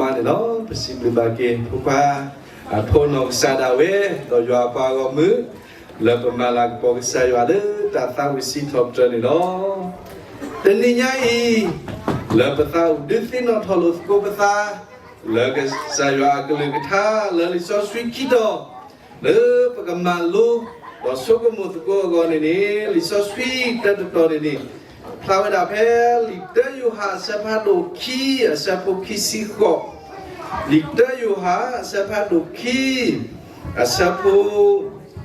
မါန့ၣ်လီၤ. ပစံးဘျုးဘၣ်က့ၤဖိခွါ ဖိနီၢ်ကစၢ်ဒၣ်ဝဲ ဒီးယွၤအပှၤဂီၢ်မုၢ် လၢပမၤလၤကပီၤကစၢ်ယွၤလၢတၢ်သးဝံၣ်စံးထီၣ်ပတြၢၤန့ၣ်လီၤ. တနံၤညါအံၤ လၢပသးအိၣ်ဒုးသ့ၣ်နီၣ်ထီၣ်လိာ်သကိးပသး လၢကစၢ်ယွၤအကလုၢ်ကထါ လၢလံာ်စီဆှံခံတီၤ လၢပကမၤလိ ဒီးဆိကမိၣ်သကိးအဂီၢ်န့ၣ်န့ၣ် လံာ်စီဆှံတၢတတီၤန့ၣ်န့ၣ် ဖျါဝဲဒၣ်ဖဲ လံာ်တၢယိၤဟၣ်အဆၢဖးဒိၣ်ခံ အဆၢဖိခံဆံဃိး, လံာ်တၢယိၤဟၣ်အဆၢဖးဒိၣ်ခံ အဆၢဖိ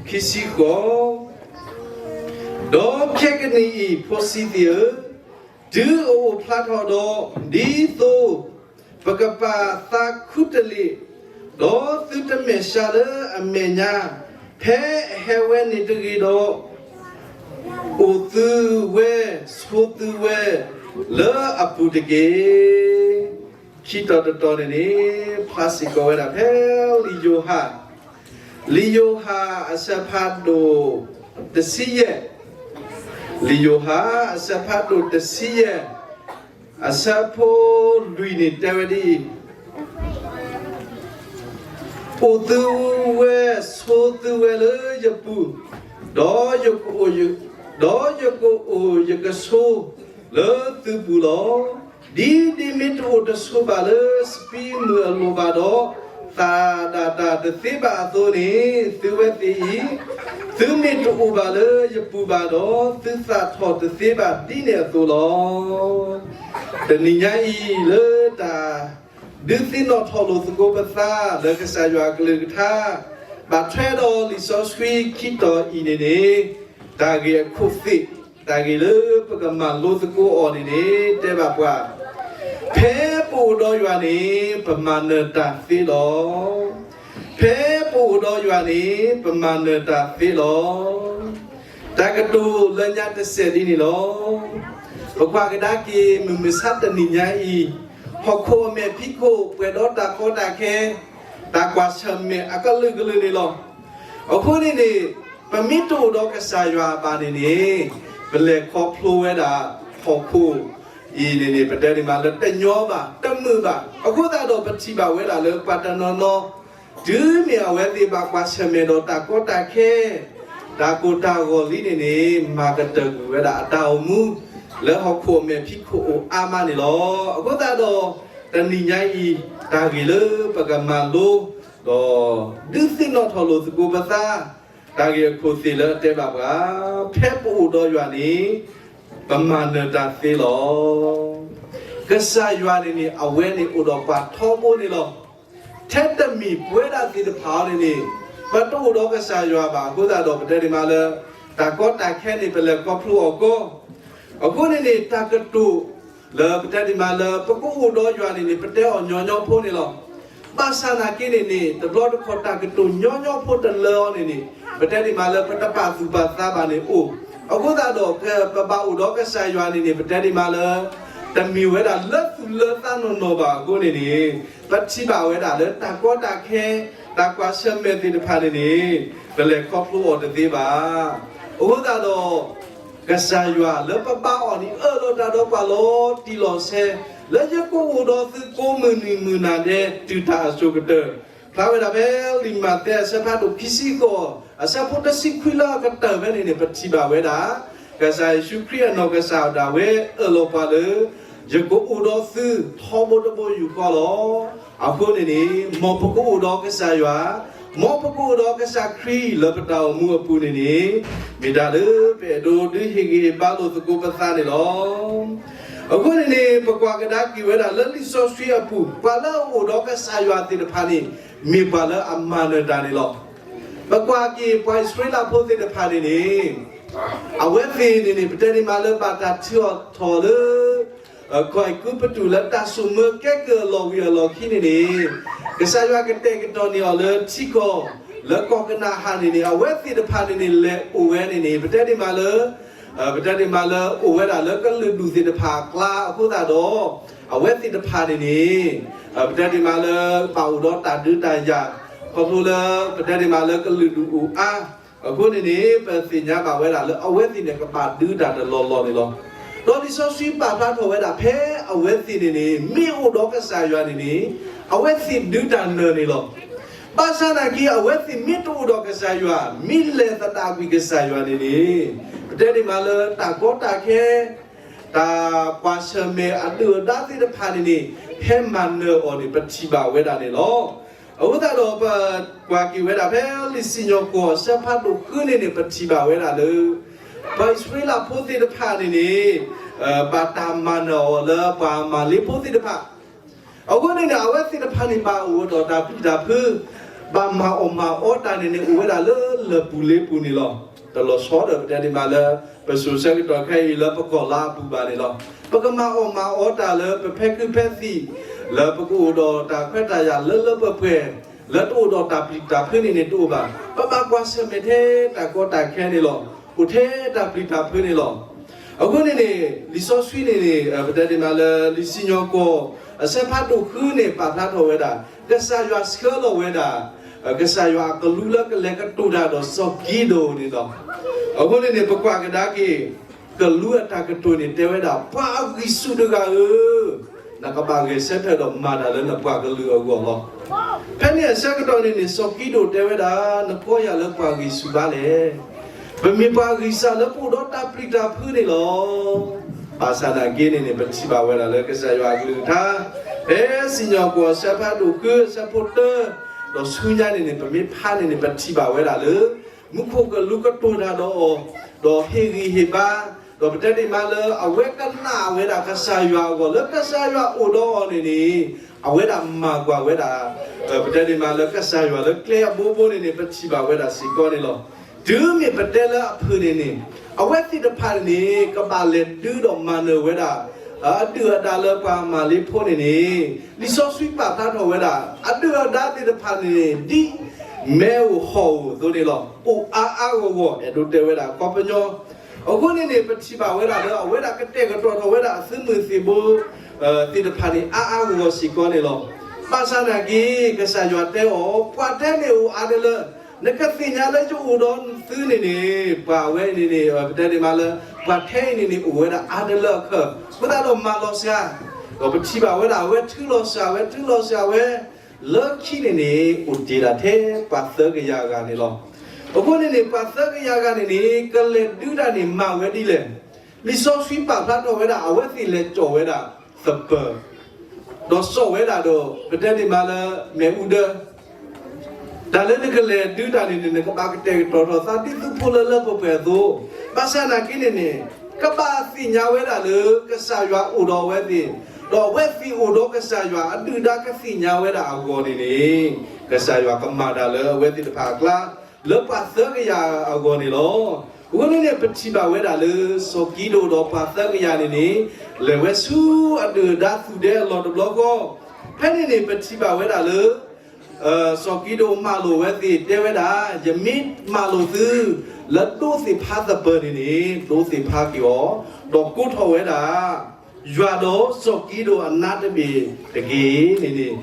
ခံဆံဃိး, ဒီးခဲကနံၣ်အံၤ ဖိဆံးသ့ၣ်ဧၢ, တုၤအအိၣ်ဖျါထီၣ်ဒီး ဒ်သိး ပကပာ်သးခူတလ့ၢ်, ဒီးသုတမဲာ်ဆှးလၢအမဲာ်ညါ, ဖဲအဟဲဝဲန့ၣ်တဂ့ၤဒီး, အိၣ်သုဝဲ, ဆိသုဝဲ, လၢအပူၤတက့ၢ်. ခံတီၤတတီၤန့ၣ်န့ၣ် ဖျါစ့ၢ်ကီးဝဲဒၣ်ဖဲ လံာ်ယိၤဟၣ်, လံာ်ယိၤဟၣ်အဆၢဖးဒိၣ်တဆံယဲၢ်, လံာ်ယိၤဟၣ်အဆၢဖးဒိၣ်တဆံယဲၢ်, အဆၢဖိလွံၢ်န့ၣ်တဲဝဲဒ်အံၤ, အိၣ်သုဝဲ, ဆိသုဝဲလၢယပူၤ, ဒီးယကအိၣ်, ဒီးယကအိၣ်ယကဆိ လၢသုပူၤလီၤ. ဒ်ဒ့မ့ၢ်တအိၣ်တဆိးဘၣ်လၢစပံးမုၢ်အလိၤဘၣ်ဒီး, သၣ်ဒၣ်တၢ်တသ့ဘၣ်အသိးန့ၣ်, သုဝဲသ့ၣ်အံၤ, သုမ့ၢ်တအိၣ်ဘၣ်လၢယပူၤဘၣ်ဒီး, သုသၣ်ထီၣ်တသ့ဘၣ်ဒ်န့ၣ်အသိးလီၤ. တနံၤညါအံၤလၢတၢ် ဒုးသ့ၣ်နီၣ်ထီၣ်လိာ်သကိးပသး လၢကစၢ်ယွၤအကလုၢ်ကထါ, ဘၣ်ထွဲဒီးလံာ်စီဆှံခံတီၤအံၤန့ၣ်န့ၣ်, တၢ်ဂ့ၢ်အခိၣ်သ့ၣ်, တၢ်ဂ့ၢ်လၢပကမၤလိသကိးအီၤန့ၣ်န့ၣ် တဲဘၣ်ပှၤ, ဖဲပအိၣ်ဒီးယွၤန့ၣ် ပမၤနၢၤတၢ်သ့လီၤ. ဖဲပအိၣ်ဒီးယွၤန့ၣ် ပမၤနၢၤတၢ်သ့လီၤ. တၢ်ကတိၤလၢညါတစဲးဒ်န့ၣ်လီၤ. ပကွၢ်ကဒါက့ၤ မုၢ်မဆါတနံၤညါအံၤ, ဟီၣ်ခိၣ်အမဲာ်ဖံးခိၣ် ပှဲၤဒီးတၢ်ကီတၢ်ခဲ, တၢ်ကွၢ်ဆၢၣ်မဲာ်အကလုာ်ကလုာ်န့ၣ်လီၤ. အဃိန့ၣ်န့ၣ်, ပမ့ၢ်တအိၣ်ဒီးကစၢ်ယွၤဘၣ်န့ၣ်န့ၣ်, ပလဲၤခီဖျိဝဲဒၣ်ဟီၣ်ခိၣ်အံၤန့ၣ်န့ၣ် ပတဲဒ်မးလၢတညီဘၣ်, တမုာ်ဘၣ်. အဃိသတးဒီးပထံၣ်ဘၣ်ဝဲဒၣ်လၢပှၤတနီၤနီၤ တုၤမ့ၢ်အဝဲသ့ၣ်ဘၣ်ကွၢ်ဆၢၣ်မဲာ်ဒီးတၢ်ကီတၢ်ခဲ, တၢ်ကိၢ်တၢ်ဂီၤလံန့ၣ်န့ၣ် မၤကတၢၢ်ကွံာ်ဝဲဒၣ်အတၢ်အိၣ်မူ လၢဟီၣ်ခိၣ်အမဲာ်ဖံးခိၣ်အိၣ်အါမးန့ၣ်လီၤ. အဃိသတးဒီး တနံၤညါအံၤ တၢ်ဂ့ၢ်လၢပကမၤလိ ဒီး ဒုးသ့ၣ်နီၣ်ထီၣ်လိာ်သကိးပသး, တၢ်ဂ့ၢ်အခိၣ်သ့ၣ်လၢအတဲဘၣ်ပှၤ, ဖဲပအိၣ်ဒီးယွၤန့ၣ် ပမၤနၢၤတၢ်သ့လီၤ. ကစၢ်ယွၤန့ၣ်န့ၣ် အဝဲန့ၣ်အိၣ်ဒီးပှၤထီဘိန့ၣ်လီၤ. ထဲတမံၤပဝဲဒၣ်သ့ၣ်တဖၣ်အံၤန့ၣ်န့ၣ်, ပတအိၣ်ဒီးကစၢ်ယွၤဘၣ်. အဃိသတးဒီးပတဲဒ်မးလၢ တၢ်ကီတၢ်ခဲန့ၣ် ပလဲၤခီဖျိအီၤကီ, အဃိန့ၣ်န့ၣ် တၢ်ကတိၤ လၢပတဲဒ်မးလၢ ပကအိၣ်ဒီးယွၤန့ၣ်န့ၣ် ပတဲအီၤညီညီဖိန့ၣ်လီၤ. ဘၣ်ဆၣ်နာ်က့န့ၣ်န့ၣ် တဘျီတခီၣ်တၢ်ကတိၤညီညီဖိတလၢအီၤန့ၣ်န့ၣ်, ပတဲဒ်မးလၢ ပတပာ်သူၣ်ပာ်သးဘၣ်န့ၣ်အိၣ်. အဃိသတးဒီး ပဘၣ်အိၣ်ဒီးကစၢ်ယွၤန့ၣ်န့ၣ် ပတဲဒ်မးလၢ တမ့ၢ်ဝဲဒၣ်လၢသူၣ်လၢသးနီၢ်နီၢ်ဘၣ်အဃိန့ၣ်န့ၣ်, ပထံၣ်ဘၣ်ဝဲဒၣ်လၢတၢ်ကီတၢ်ခဲ, တၢ်ကွၢ်ဆၢၣ်မဲာ်သ့ၣ်တဖၣ်န့ၣ်န့ၣ်, ပလဲၤခီဖျိအီၤတသ့ဘၣ်. အဃိသတးဒီး ကစၢ်ယွၤလၢပဘါအီၤန့ၣ် အၢၣ်လီၤတၢ်ဒီးပှၤလီၤတံၢ်လီၤဆဲး, လၢယကအိၣ်ဒီးသုကိးမုၢ်နံၤမုၢ်နၤဒဲး တုၤတၢ်အစိၤကတၢၢ်. ဖျါဝဲဒၣ်ဖဲလံာ်မးသဲအဆၢဖးဒိၣ်ခံဆံဃိး, အဆၢဖိတဆံခွံလၢအကတၢၢ်ဖဲန့ၣ်န့ၣ် ပထံၣ်ဘၣ်ဝဲဒၣ် ကစၢ်ယ့ၣ်ၡူးခရံာ်အနီၢ်ကစၢ်ဒၣ်ဝဲအၢၣ်လီၤပှၤလၢ ယကအိၣ်ဒီးသုထီဘိတဘိယူၢ်ဃီလီၤ. အဃိန့ၣ်န့ၣ် မ်ပကအိၣ်ဒီးကစၢ်ယွၤ, မ်ပကအိၣ်ဒီးကစၢ်ခရံာ်လၢပတၢ်အိၣ်မူအပူၤန့ၣ်န့ၣ်, မ့ၢ်တၢ်လၢပအဲၣ်ဒိးဒုးဟ့ၣ်ဂံၢ်ဟ့ၣ်ဘါလိာ်သကိးပသးန့ၣ်လီၤ. အဃိန့ၣ်န့ၣ် ပကွၢ်ကဒါက့ၤဝဲဒၣ်လၢလံာ်စီဆှံအပူၤ, ပှၤလၢအအိၣ်ဒီးကစၢ်ယွၤသ့ၣ်တဖၣ်န့ၣ် မ့ၢ်ပှၤလၢအမၤနၢၤတၢ်န့ၣ်လီၤ. ပကွၢ်က့ၤပှၤအံၣ်စရ့လးဖိသ့ၣ်တဖၣ်န့ၣ်န့ၣ်, အဝဲသ့ၣ်န့ၣ်န့ၣ် ပတဲဒ်မးလၢဘၣ်တၢ်ထုးထီၣ်အီၤလၢ ကီၢ်အဲၤကူပတူးလၢတၢ်စိာ်မၢကဲကုၢ်အလီၢ်ဝံၤအလီၢ်ခံန့ၣ်န့ၣ်, ကစၢ်ယွၤကတဲာ်ကတီၤန့ၢ်အီၤလၢထံကီၢ် လၢကီၢ်ကနၤအၣ်န့ၣ်န့ၣ်, အဝဲသ့ၣ်တဖၣ်န့ၣ်န့ၣ် လဲၤအိၣ်ဝဲန့ၣ်န့ၣ် ပတဲဒ်မးလၢ ပတဲဒ်မးလၢအိၣ်ဝဲဒၣ်လၢကလုာ်ဒူၣ်သ့ၣ်တဖၣ်အကျါအဃိသတးဒီး, အဝဲသ့ၣ်တဖၣ်န့ၣ်န့ၣ်, ပတဲဒ်မးလၢ ဘၣ်အိၣ်ဒီးတၢ်ဒုးတၢ်ယၤ, ခီဖျိလၢ ပတဲဒ်မးလၢကလုာ်ဒူၣ်အိၣ်အါ, အဃိန့ၣ်န့ၣ် ပသ့ၣ်ညါဘၣ်ဝဲဒၣ်လၢအဝဲသ့ၣ်န့ၣ် ကဘၣ်ဒုးတၢ်တလီၢ်လီၢ်န့ၣ်လီၤ. ဒီးလံာ်စီဆှံပာ်ဖျါထီၣ်ဝဲဒၣ်ဖဲအဝဲသ့ၣ်န့ၣ်န့ၣ် မ့ၢ်အိၣ်ဒီးကစၢ်ယွၤန့ၣ်န့ၣ်, အဝဲသ့ၣ်ဒုးတၢ်နၢၤန့ၣ်လီၤ. ဘၣ်ဆၣ်နာ်က့ အဝဲသ့ၣ်မ့ၢ်တအိၣ်ဒီးကစၢ်ယွၤ, မ့ၢ်လဲၤသဒၣ်ကွံာ်ကစၢ်ယွၤန့ၣ်န့ၣ်, ပတဲဒ်မးလၢတၢ်ကီတၢ်ခဲ, တၢ်ကွၢ်ဆၢၣ်မဲာ်အဒုၣ်အဒါသ့ၣ်တဖၣ်န့ၣ်န့ၣ်, ဟဲမၤနၢၤအီၤန့ၣ် ပထံၣ်ဘၣ်ဝဲဒၣ်န့ၣ်လီၤ. အဃိသတးဒီး ပကွၢ်က့ၤဝဲဒၣ်ဖဲလံာ်စံၣ်ညီၣ်ကွီၢ်အဆၢဖးဒိၣ်ဃုန့ၣ်န့ၣ် ပထံၣ်ဘၣ်ဝဲဒၣ်လၢ ပှၤအံၣ်စရ့လးဖိသ့ၣ်တဖၣ်န့ၣ်န့ၣ်, ဘၣ်တၢ်မၤနၢၤအီၤလၢပှၤမၤလ့ဖိသ့ၣ်တဖၣ် အဃိန့ၣ်န့ၣ် အဝဲသ့ၣ်တဖၣ်န့ၣ် ဘၣ်အိၣ်ဒီးတၢ်ပျံၤတၢ်ဖုး, ဘၣ်မၤအီၣ်မၤအီတၢ်န့ၣ်န့ၣ် အိၣ်ဝဲဒၣ်လၢလၢၢ်ပူၤလ့ပူၤန့ၣ်လီၤ. တလီၤဆီဒီးပတဲဒ်မးလၢ ပစိၤဆၢကတီၢ်ခဲအံၤလၢပကီၢ်လါအပူၤဘၣ်န့ၣ်လီၤ. ပကမၤအီၣ်မၤအီတၢ်လၢပဖဲခုဖဲသံၣ်, လၢပကအိၣ်ဒီးတၢ်ခွဲးတၢ်ယာ်လၢလၢပှဲၤပှဲၤ, လၢတအိၣ်ဒီးတၢ်ပျံၤတၢ်ဖုးန့ၣ်န့ၣ်တအိၣ်ဘၣ်. ပဘၣ်ကွၢ်ဆၢၣ်မဲာ်ထဲတၢ်ကီတၢ်ခဲန့ၣ်လီၤ. အိၣ်ထဲတၢ်ပျံၤတၢ်ဖုးန့ၣ်လီၤ. အဃိန့ၣ်န့ၣ် လံာ်စီဆှံန့ၣ်န့ၣ် ပတဲဒ်မးလၢ လံာ်စံၣ်ညီၣ်ကွီၢ်အဆၢဖးဒိၣ်ဃုန့ၣ် ပာ်ဖျါထီၣ်ဝဲဒၣ် ကစၢ်ယွၤဆှၢလီၤဝဲဒၣ် ကစၢ်ယွၤအကလူးလၢကလဲၤကတိၤတၢ်ဒီးစီၤကံဒိၣ်န့ၣ်လီၤ. အဃိန့ၣ်န့ၣ် ပကွၢ်ကဒါက့ၤ ကလူးအတၢ်ကတိၤန့ၣ်တဲဝဲဒၣ် ပှၤအဂံၢ်ဆူၣ်တဂၤဧၢ, နကဘၣ်ဂဲၤဆၢထၢၣ်ဒီးမၤတၢ်လၢနပှၤကလုာ်အဂီၢ်လီၤ. ဖဲန့ၣ်အဆၢကတီၢ်န့ၣ်န့ၣ် စီၤကံဒိၣ်တဲဝဲဒၣ် နကိးယၤလၢပှၤဂံၢ်ဆူၣ်ဘၣ်လဲၣ်. ပမ့ၢ်ပှၤဂံၢ်စၢ်လၢပအိၣ်ဒီးတၢ်ပျံၤတၢ်ဖုးန့ၣ်လီၤ. ဘၣ်ဆၣ်နာ်က့န့ၣ်န့ၣ် ပထံၣ်ဘၣ်ဝဲဒၣ်လၢကစၢ်ယွၤအကလုၢ်ကထါ ဖဲစံၣ်ညီၣ်ကွီၢ်အဆၢဖးဒိၣ်ဃုအဆၢဖိတၢ ဒီးဆူညါန့ၣ်န့ၣ် ပမ့ၢ်ဖးန့ၣ်န့ၣ် ပထံၣ်ဘၣ်ဝဲဒၣ်လၢ မူခိၣ်ကလူးကတိၤတၢ်ဒီးအီၤ, ဒီးဟ့ၣ်ဂံၢ်ဟ့ၣ်ဘါ, ဒီးပတဲဒ်မးလၢအဝဲကနၣ်ဝဲဒၣ်ကစၢ်ယွၤအဂီၢ် လၢကစၢ်ယွၤအိၣ်ဒီးအီၤန့ၣ်န့ၣ် အဝဲဒၣ်မၤကွၢ်ဝဲဒၣ် ပတဲဒ်မးလၢကစၢ်ယွၤလၢကျဲအဘိဘိန့ၣ်န့ၣ် ပထံၣ်ဘၣ်ဝဲဒၣ်စ့ၢ်ကီးန့ၣ်လီၤ. တုၤမ့ၢ်ပတဲလၢအဖုၣ်န့ၣ်န့ၣ် အဝဲသ့ၣ်တဖၣ်န့ၣ်န့ၣ် ကဘၣ်လဲၤဒုးဒီးမၤနၢၤဝဲဒၣ် အဒုၣ်အဒါလၢပှၤမၤလ့ဖိန့ၣ်န့ၣ် လံာ်စီဆှံပာ်ဖျါထီၣ်ဝဲဒၣ် အဒုၣ်အဒါသ့ၣ်တဖၣ်န့ၣ်န့ၣ် ဒ်မဲဧိၤဟီၣ်ဧိၤအသိးန့ၣ်လီၤ. အိၣ်အါအါဂီၢ်ဂီၢ် အဲၣ်ဒိးတဲဝဲဒၣ်ခီပညီ အဃိန့ၣ်န့ၣ် ပထံၣ်ဘၣ်ဝဲဒၣ်လၢအဝဲဒၣ်ကတဲာ်ကတီၤထီၣ်ဝဲဒၣ်အသုးမုၢ်သံၣ်ဘိ သ့ၣ်တဖၣ်န့ၣ် အါအါဂီၢ်ဂီၢ်စ့ၢ်ကီးန့ၣ်လီၤ. ဘၣ်ဆၣ်နာ်က့ ကစၢ်ယွၤတဲအီၤ ပှၤထဲန့ၣ်အိၣ်အါတလၢ, နကသ့ၣ်ညါလၢယအိၣ်ဒီးသုန့ၣ်န့ၣ် ပှၤဝဲန့ၣ်န့ၣ် ပတဲဒ်မးလၢ ပှၤထဲအံၤန့ၣ်န့ၣ် အိၣ်ဝဲဒၣ်အါတလၢအခၢး, အဃိသတးဒီးမၤလီၤစှၤ, ဒီးပထံၣ်ဘၣ်ဝဲဒၣ် အဝဲထုးလီၤစှၤဝဲ ထုးလီၤစှၤဝဲ လၢခံန့ၣ်န့ၣ် အိၣ်တ့ၢ်ဒၣ်ထဲပှၤသၢကယၤဂၤန့ၣ်လီၤ. အဃိန့ၣ်န့ၣ် ပှၤသၢကယၤဂၤန့ၣ်န့ၣ် ကလဲၤဒုးတၢ်န့ၣ်မၤဝဲဒ်လဲၣ်. လံာ်စီဆှံပာ်ဖျါထီၣ်ဝဲဒၣ် အဝဲသ့ၣ်လဲၤစိာ်ဝဲဒၣ်သပၢၤ, ဒီးစိာ်ဝဲဒၣ်ဒီး ပတဲဒ်မးလၢ မ့ၣ်အူဒၢ တၢ်လၢနကလဲၤဒုးတၢ်န့ၣ်န့ၣ် နကဘၣ်ကတဲာ်ကတီၤထီၣ်သးဒ်သုးဖိလၢလၢပှဲၤပှဲၤအသိး, ဘၣ်ဆၣ်နာ်က့န့ၣ်န့ၣ် ကဘၣ်သ့ၣ်ညါဝဲဒၣ်လၢကစၢ်ယွၤအိၣ်ဒီးအဝဲသ့ၣ်, ဒီးအဝဲသ့ၣ်အိၣ်ဒီးကစၢ်ယွၤ အဒုၣ်ဒါကသ့ၣ်ညါဝဲဒၣ်အဂီၢ်န့ၣ်န့ၣ် ကစၢ်ယွၤကမၤတၢ်လၢအဝဲသ့ၣ်တဖၣ်အကျါ လၢပှၤသၢကယၤအဂီၢ်န့ၣ်လီၤ. အဃိန့ၣ်န့ၣ် ပထံၣ်ဘၣ်ဝဲဒၣ်လၢ စီၤကံဒိၣ်ဒီးပှၤသၢကယၤန့ၣ်န့ၣ် လဲၤဝဲဆူအဒုၣ်အဒါသူၣ်ဒဲအလီၢ်တဘျီဃီ, ဖဲန့ၣ်န့ၣ် ပထံၣ်ဘၣ်ဝဲဒၣ်လၢ စီၤကံဒိၣ်မၤလိာ်ဝဲသ့ၣ်တဲဝဲဒၣ်, ယမ့ၢ်မၤလိာ်သု လၢဒိးသ့ၣ်ဖးသပၢၤန့ၣ်န့ၣ် ဒိးသ့ၣ်ဖးက့ၤအီၤ, ဒီးကိးထီၣ်ဝဲဒၣ် ယွၤဒီးစီၤကံဒိၣ်အနါတဘ့ၣ်တက့ၢ်န့ၣ်န့ၣ်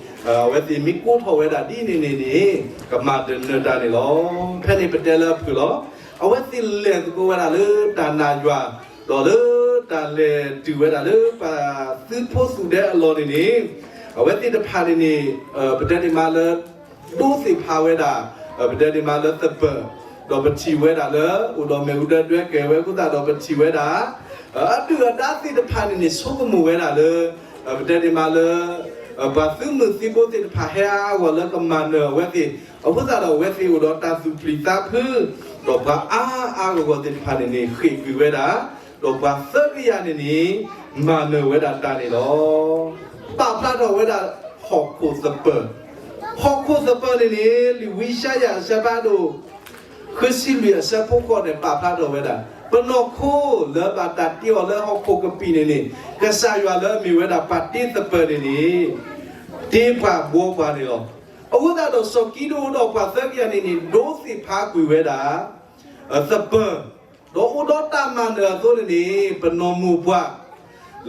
အဝဲသ့ၣ်မ့ၢ်ကိးထီၣ်ဝဲဒၣ်ဒ်န့ၣ်န့ၣ်န့ၣ် ကမၤတနၢၤတၢ်န့ၣ်လီၤ. ဖဲန့ၣ်ပတဲလၢအဖုၣ်လီၤ. အဝဲသ့ၣ်လဲၤသကိးဝဲဒၣ်လၢတၢ်နာ်ယွၤ, ဒီးလၢတၢ်လဲၤတုၤဝဲဒၣ်လၢပှၤသုးဖိသူၣ်ဒဲအလီၢ်န့ၣ်န့ၣ် အဝဲသ့ၣ်တဖၣ်န့ၣ်န့ၣ် ပတဲဒ်မးလၢ ဒိးသ့ၣ်ဖးဝဲဒၣ် ပတဲဒ်မးလၢသပၢၤ, ဒီးပထံၣ်ဝဲဒၣ်လၢ အိၣ်ဒီးမ့ၣ်အူဒၢဒွဲကဲၤဝဲအဃိသတးဒီးပထံၣ်ဝဲဒၣ် အဒုၣ်အဒါသ့ၣ်တဖၣ်န့ၣ်န့ၣ် ဆိကမိၣ်ဝဲဒၣ်လၢ ပတဲဒ်မးလၢ ပှၤသုးမုၢ်သံၣ်ဘိသ့ၣ်တဖၣ်ဟဲအါအါဂီၢ်ဂီၢ်လၢကမၤနၢၤအဝဲသ့ၣ်, အဃိသတးဒီးအဝဲသ့ၣ်အိၣ်ဒီးတၢ်သူၣ်ပျံၤသးဖုး, ဒီးပှၤအါအါဂီၢ်ဂီၢ်သ့ၣ်တဖၣ်န့ၣ်န့ၣ် ဃ့ၢ်ကွံာ်ဝဲဒၣ်, ဒီးပှၤသၢကယၤန့ၣ်န့ၣ် မၤနၢၤဝဲဒၣ်တၢ်န့ၣ်လီၤ. ပာ်ဖျါထီၣ်ဝဲဒၣ်ဟီၣ်ခိၣ်သပၢၤ, ဟီၣ်ခိၣ်သပၢၤန့ၣ်န့ၣ် လံာ်ဝံယၡါယၤအဆၢဖးဒိၣ် ဃုဆံလွံၢ်အဆၢဖိဃိးန့ၣ် ပာ်ဖျါထီၣ်ဝဲဒၣ် ပနီၢ်ခိလၢဘၣ်တၢ်တ့အီၤလၢဟီၣ်ခိၣ်ကပံာ်န့ၣ်န့ၣ် ကစၢ်ယွၤလၢအမ့ၢ်ဝဲဒၣ်ပှၤတ့သပၢၤန့ၣ်န့ၣ် တ့ပှၤဘှီပှၤန့ၣ်လီၤ. အဃိသတးဒီးစီၤကံဒိၣ်ဒီးပှၤသၢကယၤန့ၣ်န့ၣ် ဒိးသ့ၣ်ဖးကွံာ်ဝဲဒၣ် သပၢၤ, ဒီးအိၣ်ဒီးတၢ်မၤနၢၤအသိးန့ၣ်န့ၣ် ပနီၢ်မိၢ်ပှၢ်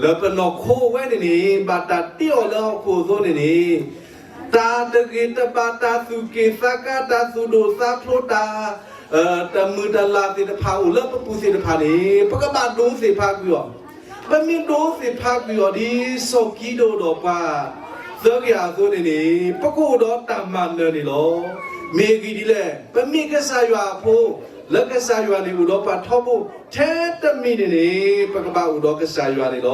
လၢပနီၢ်ခိဝဲန့ၣ်န့ၣ် ဘၣ်တၢ်တ့အီၤလၢဟီၣ်ခိၣ်အသိးန့ၣ်န့ၣ် တၢ်တဂ့ၤတဘၣ် တၢ်သူၣ်က့ၣ်သးကါ တၢ်သူၣ်ဒိၣ်သးဖျိး တၢ် တမုာ်တလၤသ့ၣ်တဖၣ်အိၣ်လၢပပူၤသ့ၣ်တဖၣ်န့ၣ် ပကဘၣ်ဒိးသ့ၣ်ဖးကွံာ်အီၤ, ပမ့ၢ်ဒိးသ့ၣ်ဖးကွံာ်အီၤဒ်စီၤကံဒိၣ်ဒီးပှၤ သၢကယၤအသိးန့ၣ်န့ၣ် ပကအိၣ်ဒီးတၢ်မၤနၢၤန့ၣ်လီၤ. မ့ၢ်အဂ့ၢ်ဒ်လဲၣ်, ပမ့ၢ်ကစၢ်ယွၤအဖိ, လၢကစၢ်ယွၤန့ၣ်အိၣ်ဒီးပှၤထီဘိ, ထဲတမံၤန့ၣ်န့ၣ် ပကဘၣ်အိၣ်ဒီးကစၢ်ယွၤန့ၣ်လီၤ.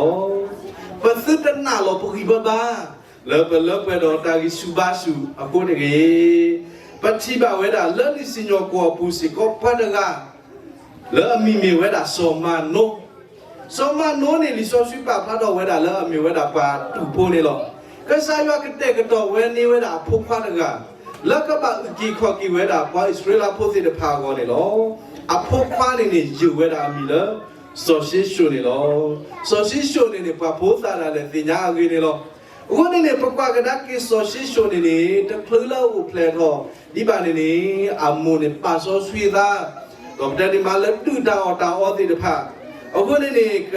ပသုတနာ်လီၤပဂံၢ်ပဘါ လၢပလၢပှဲၤဒီးတၢ်ဂံၢ်ဆူၣ်ဘါဆူၣ်အဃိတဂ့ၤ. ပထံၣ်ဘၣ်ဝဲဒၣ်လၢလံာ်စံၣ်ညီၣ်ကွီၢ်အပူၤစ့ၢ်ကီးပှၤတဂၤ လၢအမံၤမ့ၢ်ဝဲဒၣ်စီၤမၤနိ စီၤမၤနိန့ၣ် လံာ်စီဆှံပာ်ဖျါထီၣ်ဝဲဒၣ်လၢအမ့ၢ်ဝဲဒၣ်ပှၤတူၢ်ဖိန့ၣ်လီၤ. ကစၢ်ယွၤကတဲာ်ကတီၤဝဲန့ၢ်ဝဲဒၣ်အဖိခွါတဂၤ လၢကဘၣ်အုၣ်က့ၤခီၣ်က့ၤဝဲဒၣ်ပှၤအံၣ်စရ့လးဖိသ့ၣ်တဖၣ်အဂီၢ်န့ၣ်လီၤ. အဖိခွါန့ၣ်န့ၣ် ယုၢ်ဝဲဒၣ်အမံၤလၢ စီၤၡ့ၡိၣ်န့ၣ်လီၤ. စီၤၡ့ၡိၣ်န့ၣ်န့ၣ် ပှၤဖိသၣ်ဒၣ်လဲာ်သ့ၣ်ညါအဂ့ၢ်န့ၣ်လီၤ. အဃိန့ၣ်န့ၣ် ပကွၢ်ကဒါက့ၤစီၤၡ့ၡိၣ်န့ၣ်န့ၣ် တချုးလၢအအိၣ်ဖျဲၣ်ထီၣ်ဒံးဘၣ်န့ၣ်န့ၣ် အမိၢ်န့ၣ်ပာ်စီဆှံအသး ဒီးပတဲဒ်မးလၢဒုၣ်တၢ်အီၣ်တၢ်အီသ့ၣ်တဖၣ်, အဃိန့ၣ်န့ၣ် က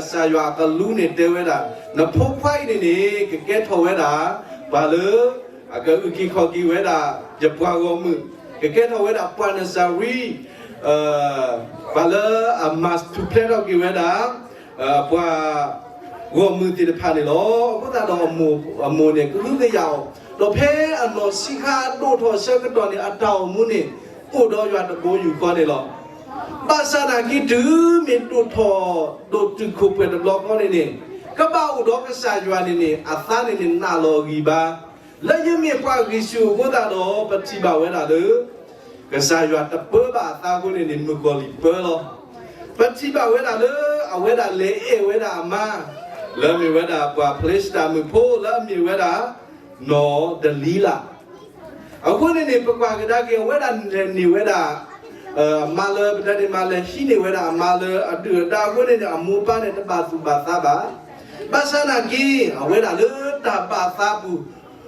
စၢ်ယွၤအကလူးန့ၣ်တဲဝဲဒၣ်, နဖိခွါအံၤန့ၣ်န့ၣ် ကကဲထီၣ်ဝဲဒၣ် ပှၤလၢ အကအုၣ်က့ၤခီၣ်က့ၤဝဲဒၣ် ယပှၤဂီၢ်မုၢ်, ကကဲထီၣ်ဝဲဒၣ်ပှၤနစၤရံ ပှၤလၢအမၤထူၣ်ဖျဲးထီၣ်က့ၤဝဲဒၣ် ပှၤ ဂီၢ်မုၢ်သ့ၣ်တဖၣ်န့ၣ်လီၤ. အဃိသတးဒီးအမိၢ်န့ၣ် ကဟုကယာ်အီၤ, ဒီးဖဲအနီၢ်ဆံးခါဒိၣ်ထီၣ်အဆၢကတီၢ်န့ၣ် အတၢ်အိၣ်မူန့ၣ် အိၣ်ဒီးယွၤတဘိယူၢ်ဃီန့ၣ်လီၤ. ဘၣ်ဆၣ်နာ်က့တုၤမ့ၢ်ဒိၣ်ထီၣ်ဒိၣ်တုာ်ခိၣ်ပှဲၤတဘျီဃီန့ၣ်န့ၣ် ကဘၣ်အိၣ်ဒီးကစၢ်ယွၤန့ၣ်န့ၣ် အသးန့ၣ်န့ၣ်နာ်လီၤအဂံၢ်ဘါ, လၢယမ့ၢ်ပှၤဂံၢ်ဆူၣ်အဃိသတးဒီး ပထံၣ်ဘၣ်ဝဲဒၣ်လၢ ကစၢ်ယွၤတပၢဘၣ်အသးအဃိန့ၣ်န့ၣ် မုၣ်ကီၤလံၢ်ပၢလီၤ. ပထံၣ်ဘၣ်ဝဲဒၣ်လၢ အဝဲဒၣ်လဲၤအဲၣ်ဝဲဒၣ်အမါ လၢအမ့ၢ်ဝဲဒၣ်ပှၤဖလ့ၡတၤမုၣ်ဖိ လၢအမ့ၢ်ဝဲဒၣ် နီၢ်ဒလံလး အဃိန့ၣ်န့ၣ် ပကွၢ်ကဒါက့ၤ အဝဲဒၣ်လဲၤန့ၢ်ဝဲဒၣ် အမါလၢပတဲဒ်မးလဲၤဟံးန့ၢ်ဝဲဒၣ်အမါလၢအဒုၣ်အဒါအဃိန့ၣ်န့ၣ် အမိၢ်ပၢ်န့ၣ်တဘၣ်သူၣ်ဘၣ်သးဘၣ်. ဘၣ်ဆၣ်နာ်က့ အဝဲဒၣ်လၢတၢ်ဘၣ်သးပူၤ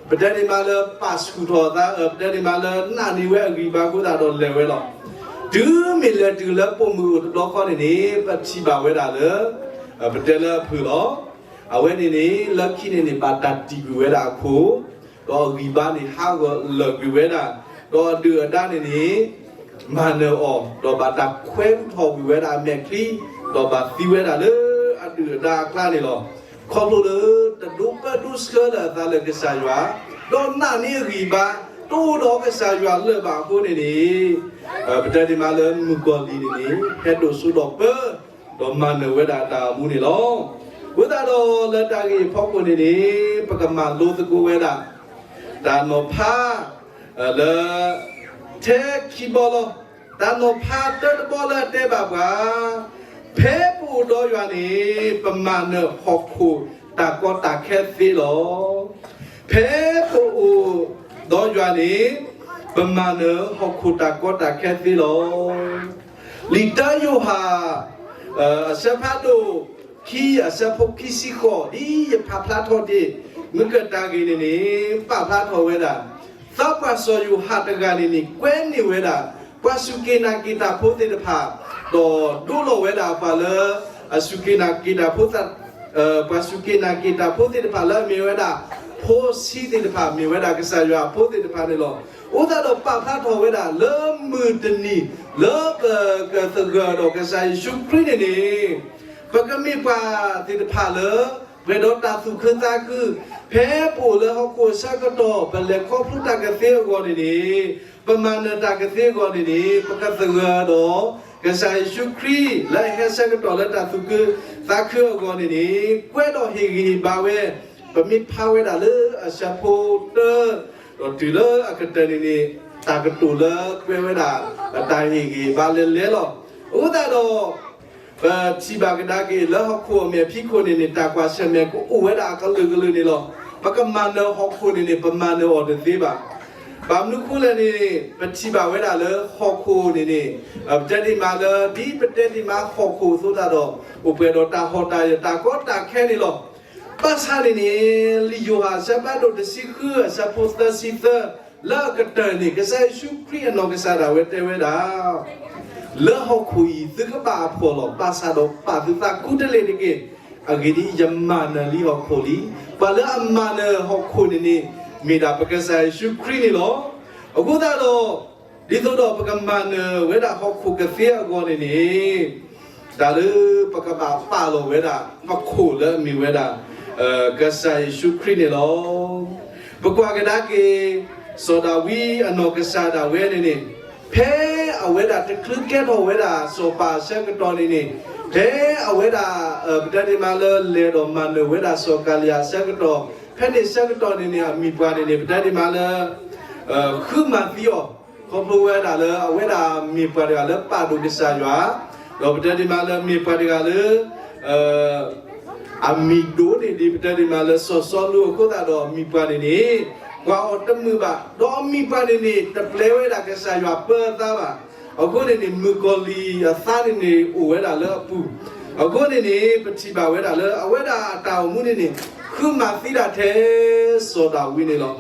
ပတဲဒ်မးလၢပာ်ဆူၣ်ထီၣ်အသး ပတဲဒ်မးလၢနာ်န့ၢ်ဝဲအဂံၢ်ဘါအဃိသတးဒီးလဲၤဝဲလီၤ. တုၤမ့ၢ်လဲၤတုၤလၢပိာ်မုၣ်အိၣ်တဘျီဃီန့ၣ်န့ၣ် ပထံၣ်ဘၣ်ဝဲဒၣ်လၢ ပတဲလၢအဖုၣ်လီၤ. အဝဲန့ၣ်န့ၣ် လၢခံန့ၣ်န့ၣ် ဘၣ်တၢ်တံာ်ကွံာ်ဝဲဒၣ်အခိၣ် ဒီးအဂံၢ်ဘါန့ၣ်ဟးဂီၤလၢာ်ကွံာ်ဝဲဒၣ်, ဒီးအဒုၣ်အဒါန့ၣ်န့ၣ် မၤနၢၤအီၤ ဒီးဘၣ်တၢ်ခွဲးအုးထီၣ်ကွံာ်ဝဲဒၣ်အမဲာ်ချံ, ဒီးဘၣ်သံဝဲဒၣ်လၢအဒုၣ်အဒါအကျါန့ၣ်လီၤ. ခီဖျိလၢတဒိးပၢဒိးဆှၢလၢအသးလၢကစၢ်ယွၤ, ဒီးနာ်န့ၢ်အဂံၢ်ဘါ တအိၣ်ဒီးကစၢ်ယွၤလၢၤဘၣ်အဃိန့ၣ်န့ၣ် ပတဲဒ်မးလၢမုၣ်ကီၤလံၢ်န့ၣ်န့ၣ် ဟဲဒိၣ်စိဒီးပၢ ဒီးမၤနၢၤဝဲဒၣ်တၢ်အိၣ်မူန့ၣ်လီၤ. အဃိသတးဒီးလၢတၢ်ဂ့ၢ်အဖီခိၣ်န့ၣ်န့ၣ် ပကမၤလိသကိးဝဲဒၣ် တၢ်နီၤဖး လၢ ထဲခံဘီလီၤ. တၢ်နီၤဖးတၢတဘီလၢအတဲဘၣ်ပှၤ, ဖဲပအိၣ်ဒီးယွၤန့ၣ် ပမၤနၢၤဟီၣ်ခိၣ်တၢ်ကီတၢ်ခဲသ့လီၤ. ဖဲပအိၣ်ဒီးယွၤန့ၣ် ပမၤနၢၤဟီၣ်ခိၣ်တၢ်ကီတၢ်ခဲသ့လီၤ. လံာ်တၢယိၤဟၣ် အဆၢဖးဒိၣ်ခံ အဆၢဖိခံဆံဃိး ဒ်ယဖးဖျါထီၣ်တ့ၢ် မုၢ်ကတၢၢ်ဂ့ၤန့ၣ်န့ၣ် ပာ်ဖျါထီၣ်ဝဲဒၣ် သးပှၢ်စီၤယိၤဟၣ်တဂၤန့ၣ်န့ၣ် ကွဲန့ၢ်ဝဲဒၣ် ပှၤစူၢ်က့ၤနာ်က့ၤတၢ်ဖိသ့ၣ်တဖၣ်, ဒီးဒိလီၤဝဲဒၣ်ပှၤလၢ အစူၢ်က့ၤနာ်က့ၤတၢ်ဖိသ့ၣ် ပှၤစူၢ်က့ၤနာ်က့ၤတၢ်ဖိသ့ၣ်တဖၣ်လၢအမ့ၢ်ဝဲဒၣ် ဖိဆံးသ့ၣ်တဖၣ် မ့ၢ်ဝဲဒၣ်ကစၢ်ယွၤအဖိသ့ၣ်တဖၣ်န့ၣ်လီၤ. အဃိသတးဒီးပာ်ဖျါထီၣ်ဝဲဒၣ်လၢမုၢ်တနံၤ လၢပကသဂၢၢ်ဒီးကစၢ်ယ့ၣ်ၡူးခရံာ်န့ၣ်န့ၣ် ပကမ့ၢ်ပှၤသ့ၣ်တဖၣ်လၢ ပှဲၤဒီးတၢ်သူၣ်ခုသးခု, ဖဲပအိၣ်လၢဟီၣ်ခိၣ်အဆၢကတီၢ် ပလဲၤခီဖျိတၢ်ကသ့အဂီၢ်န့ၣ်န့ၣ်, ပမၤနၢၤတၢ်ကသ့အဂီၢ်န့ၣ်န့ၣ်, ပကသဂၢၢ်ဒီး ကစၢ်ယ့ၣ်ၡူးခရံာ် လၢအဟဲဆၢကတီၢ်လၢတၢ်သူၣ်ခုသးခုအဂီၢ်န့ၣ်န့ၣ်, ကွဲးဒီးဟ့ၣ်ဂံၢ်ဟ့ၣ်ဘါဝဲ, ပမ့ၢ်ဖးဝဲဒၣ်လၢအဆၢဖိတၢ ဒီးတုၤလၢအကတၢၢ်န့ၣ်န့ၣ်, တၢ်ကတိၤလၢကွဲးဝဲဒၣ် တၢ်ဟ့ၣ်ဂံၢ်ဟ့ၣ်ဘါလဲၤလဲၤလီၤ. အဃိသတးဒီး ပထံၣ်ဘၣ်ကဒါက့ၤလၢဟီၣ်ခိၣ်အမဲာ်ဖံးခိၣ်န့ၣ်န့ၣ် တၢ်ကွၢ်ဆၢၣ်မဲာ်ကအိၣ်ဝဲဒၣ်အကလုာ်ကလုာ်န့ၣ်လီၤ. ပကမၤနၢၤဟီၣ်ခိၣ်န့ၣ်န့ၣ် ပမၤနၢၤအီၤတသ့ဘၣ်. ဘၣ်မနုၤအဃိလဲၣ်န့ၣ် ပထံၣ်ဘၣ်ဝဲဒၣ်လၢဟီၣ်ခိၣ်န့ၣ်န့ၣ်, ပတဲဒံးမးလၢ ဒ်ပတဲဒံးမးဟီၣ်ခိၣ်အသိးသတးဒီး အိၣ်ပှဲၤဒီးတၢ်ဟီၣ်တၢ်ယၢၢ်တၢ်ကီတၢ်ခဲန့ၣ်လီၤ. ဘၣ်ဆၣ်န့ၣ်န့ၣ် လံာ်ယိၤဟၣ်အဆၢဖးဒိၣ်တဆံဃုအဆၢဖိသၢဆံသၢ လၢအကတၢၢ်န့ၣ် ကစၢ်ယ့ၣ်ၡူးခရံာ်အနီၢ်ကစၢ်ဒၣ်ဝဲတဲဝဲဒၣ်, လၢဟီၣ်ခိၣ်အံၤသုကဘၣ်အဖှီၣ်လီၤ. ဘၣ်ဆၣ်ဒီးပာ်သုသးခူတလ့ၢ်တက့ၢ်. အဂ့ၢ်ဒ်အံၤ, ယမၤနၢၤလံဟီၣ်ခိၣ်လံ. ပှၤလၢအမၤနၢၤဟီၣ်ခိၣ်န့ၣ်န့ၣ် မ့ၢ်ဒၣ်ပကစၢ်ယ့ၣ်ၡူးခရံာ်န့ၣ်လီၤ. အဃိသတးဒီး ဒ်သိးဒီးပကမၤနၢၤဝဲဒၣ်ဟီၣ်ခိၣ်ကသ့အဂီၢ်န့ၣ်န့ၣ်, တၢ်လၢပကဘၣ်ပာ်လီၤဝဲဒၣ် ပခိၣ်လၢအမ့ၢ်ဝဲဒၣ် ကစၢ်ယ့ၣ်ၡူးခရံာ်န့ၣ်လီၤ. ပကွၢ်ကဒါက့ၤ စီၤဒၤဝံးအနီၢ်ကစၢ်ဒၣ်ဝဲန့ၣ်န့ၣ်, ဖဲအဝဲဒၣ်တချုးကဲထီၣ်ဝဲဒၣ်စီၤပၤအဆၢကတီၢ်န့ၣ်န့ၣ်, ဖဲအဝဲဒၣ် ပတဲဒ်မးလၢလဲၤဒီးမၤနၢၤဝဲဒၣ်စီၤကၤလံယၤအဆၢကတီၢ်, ဖဲန့ၣ်အဆၢကတီၢ်န့ၣ်န့ၣ် အမံၤပှၢ်န့ၣ်န့ၣ် ပတဲဒ်မးလၢ ဃုမၤသံအီၤ, ခီဖျိဝဲဒၣ်လၢအဝဲဒၣ်မ့ၢ်ပှၤတဂၤလၢပာ်ဒိၣ်ကစၢ်ယွၤ, ဒီးပတဲဒ်မးလၢမ့ၢ်ပှၤတဂၤလၢ အမံၤဒိၣ်န့ၢ်ဒံး ပတဲဒ်မးလၢစီၤစီလူးအဃိသတးဒီး အမံၤပှၢ်န့ၣ်န့ၣ် ကွၢ်အီၤတမုာ်ဘၣ်, ဒီးအမံၤပှၢ်န့ၣ်န့ၣ် တပျဲဝဲဒၣ်ကစၢ်ယွၤပၢအသးဘၣ်. အဃိန့ၣ်န့ၣ် မုၣ်ကီၤလံၢ်အသးန့ၣ်န့ၣ် အိၣ်ဝဲဒၣ်လၢအပူၤ, အဃိန့ၣ်န့ၣ် ပထံၣ်ဘၣ်ဝဲဒၣ်လၢအဝဲဒၣ်အတၢ်အိၣ်မူန့ၣ်န့ၣ် ဃုမၤသံဒၣ်ထဲစီၤဒၤဝံးန့ၣ်လီၤ.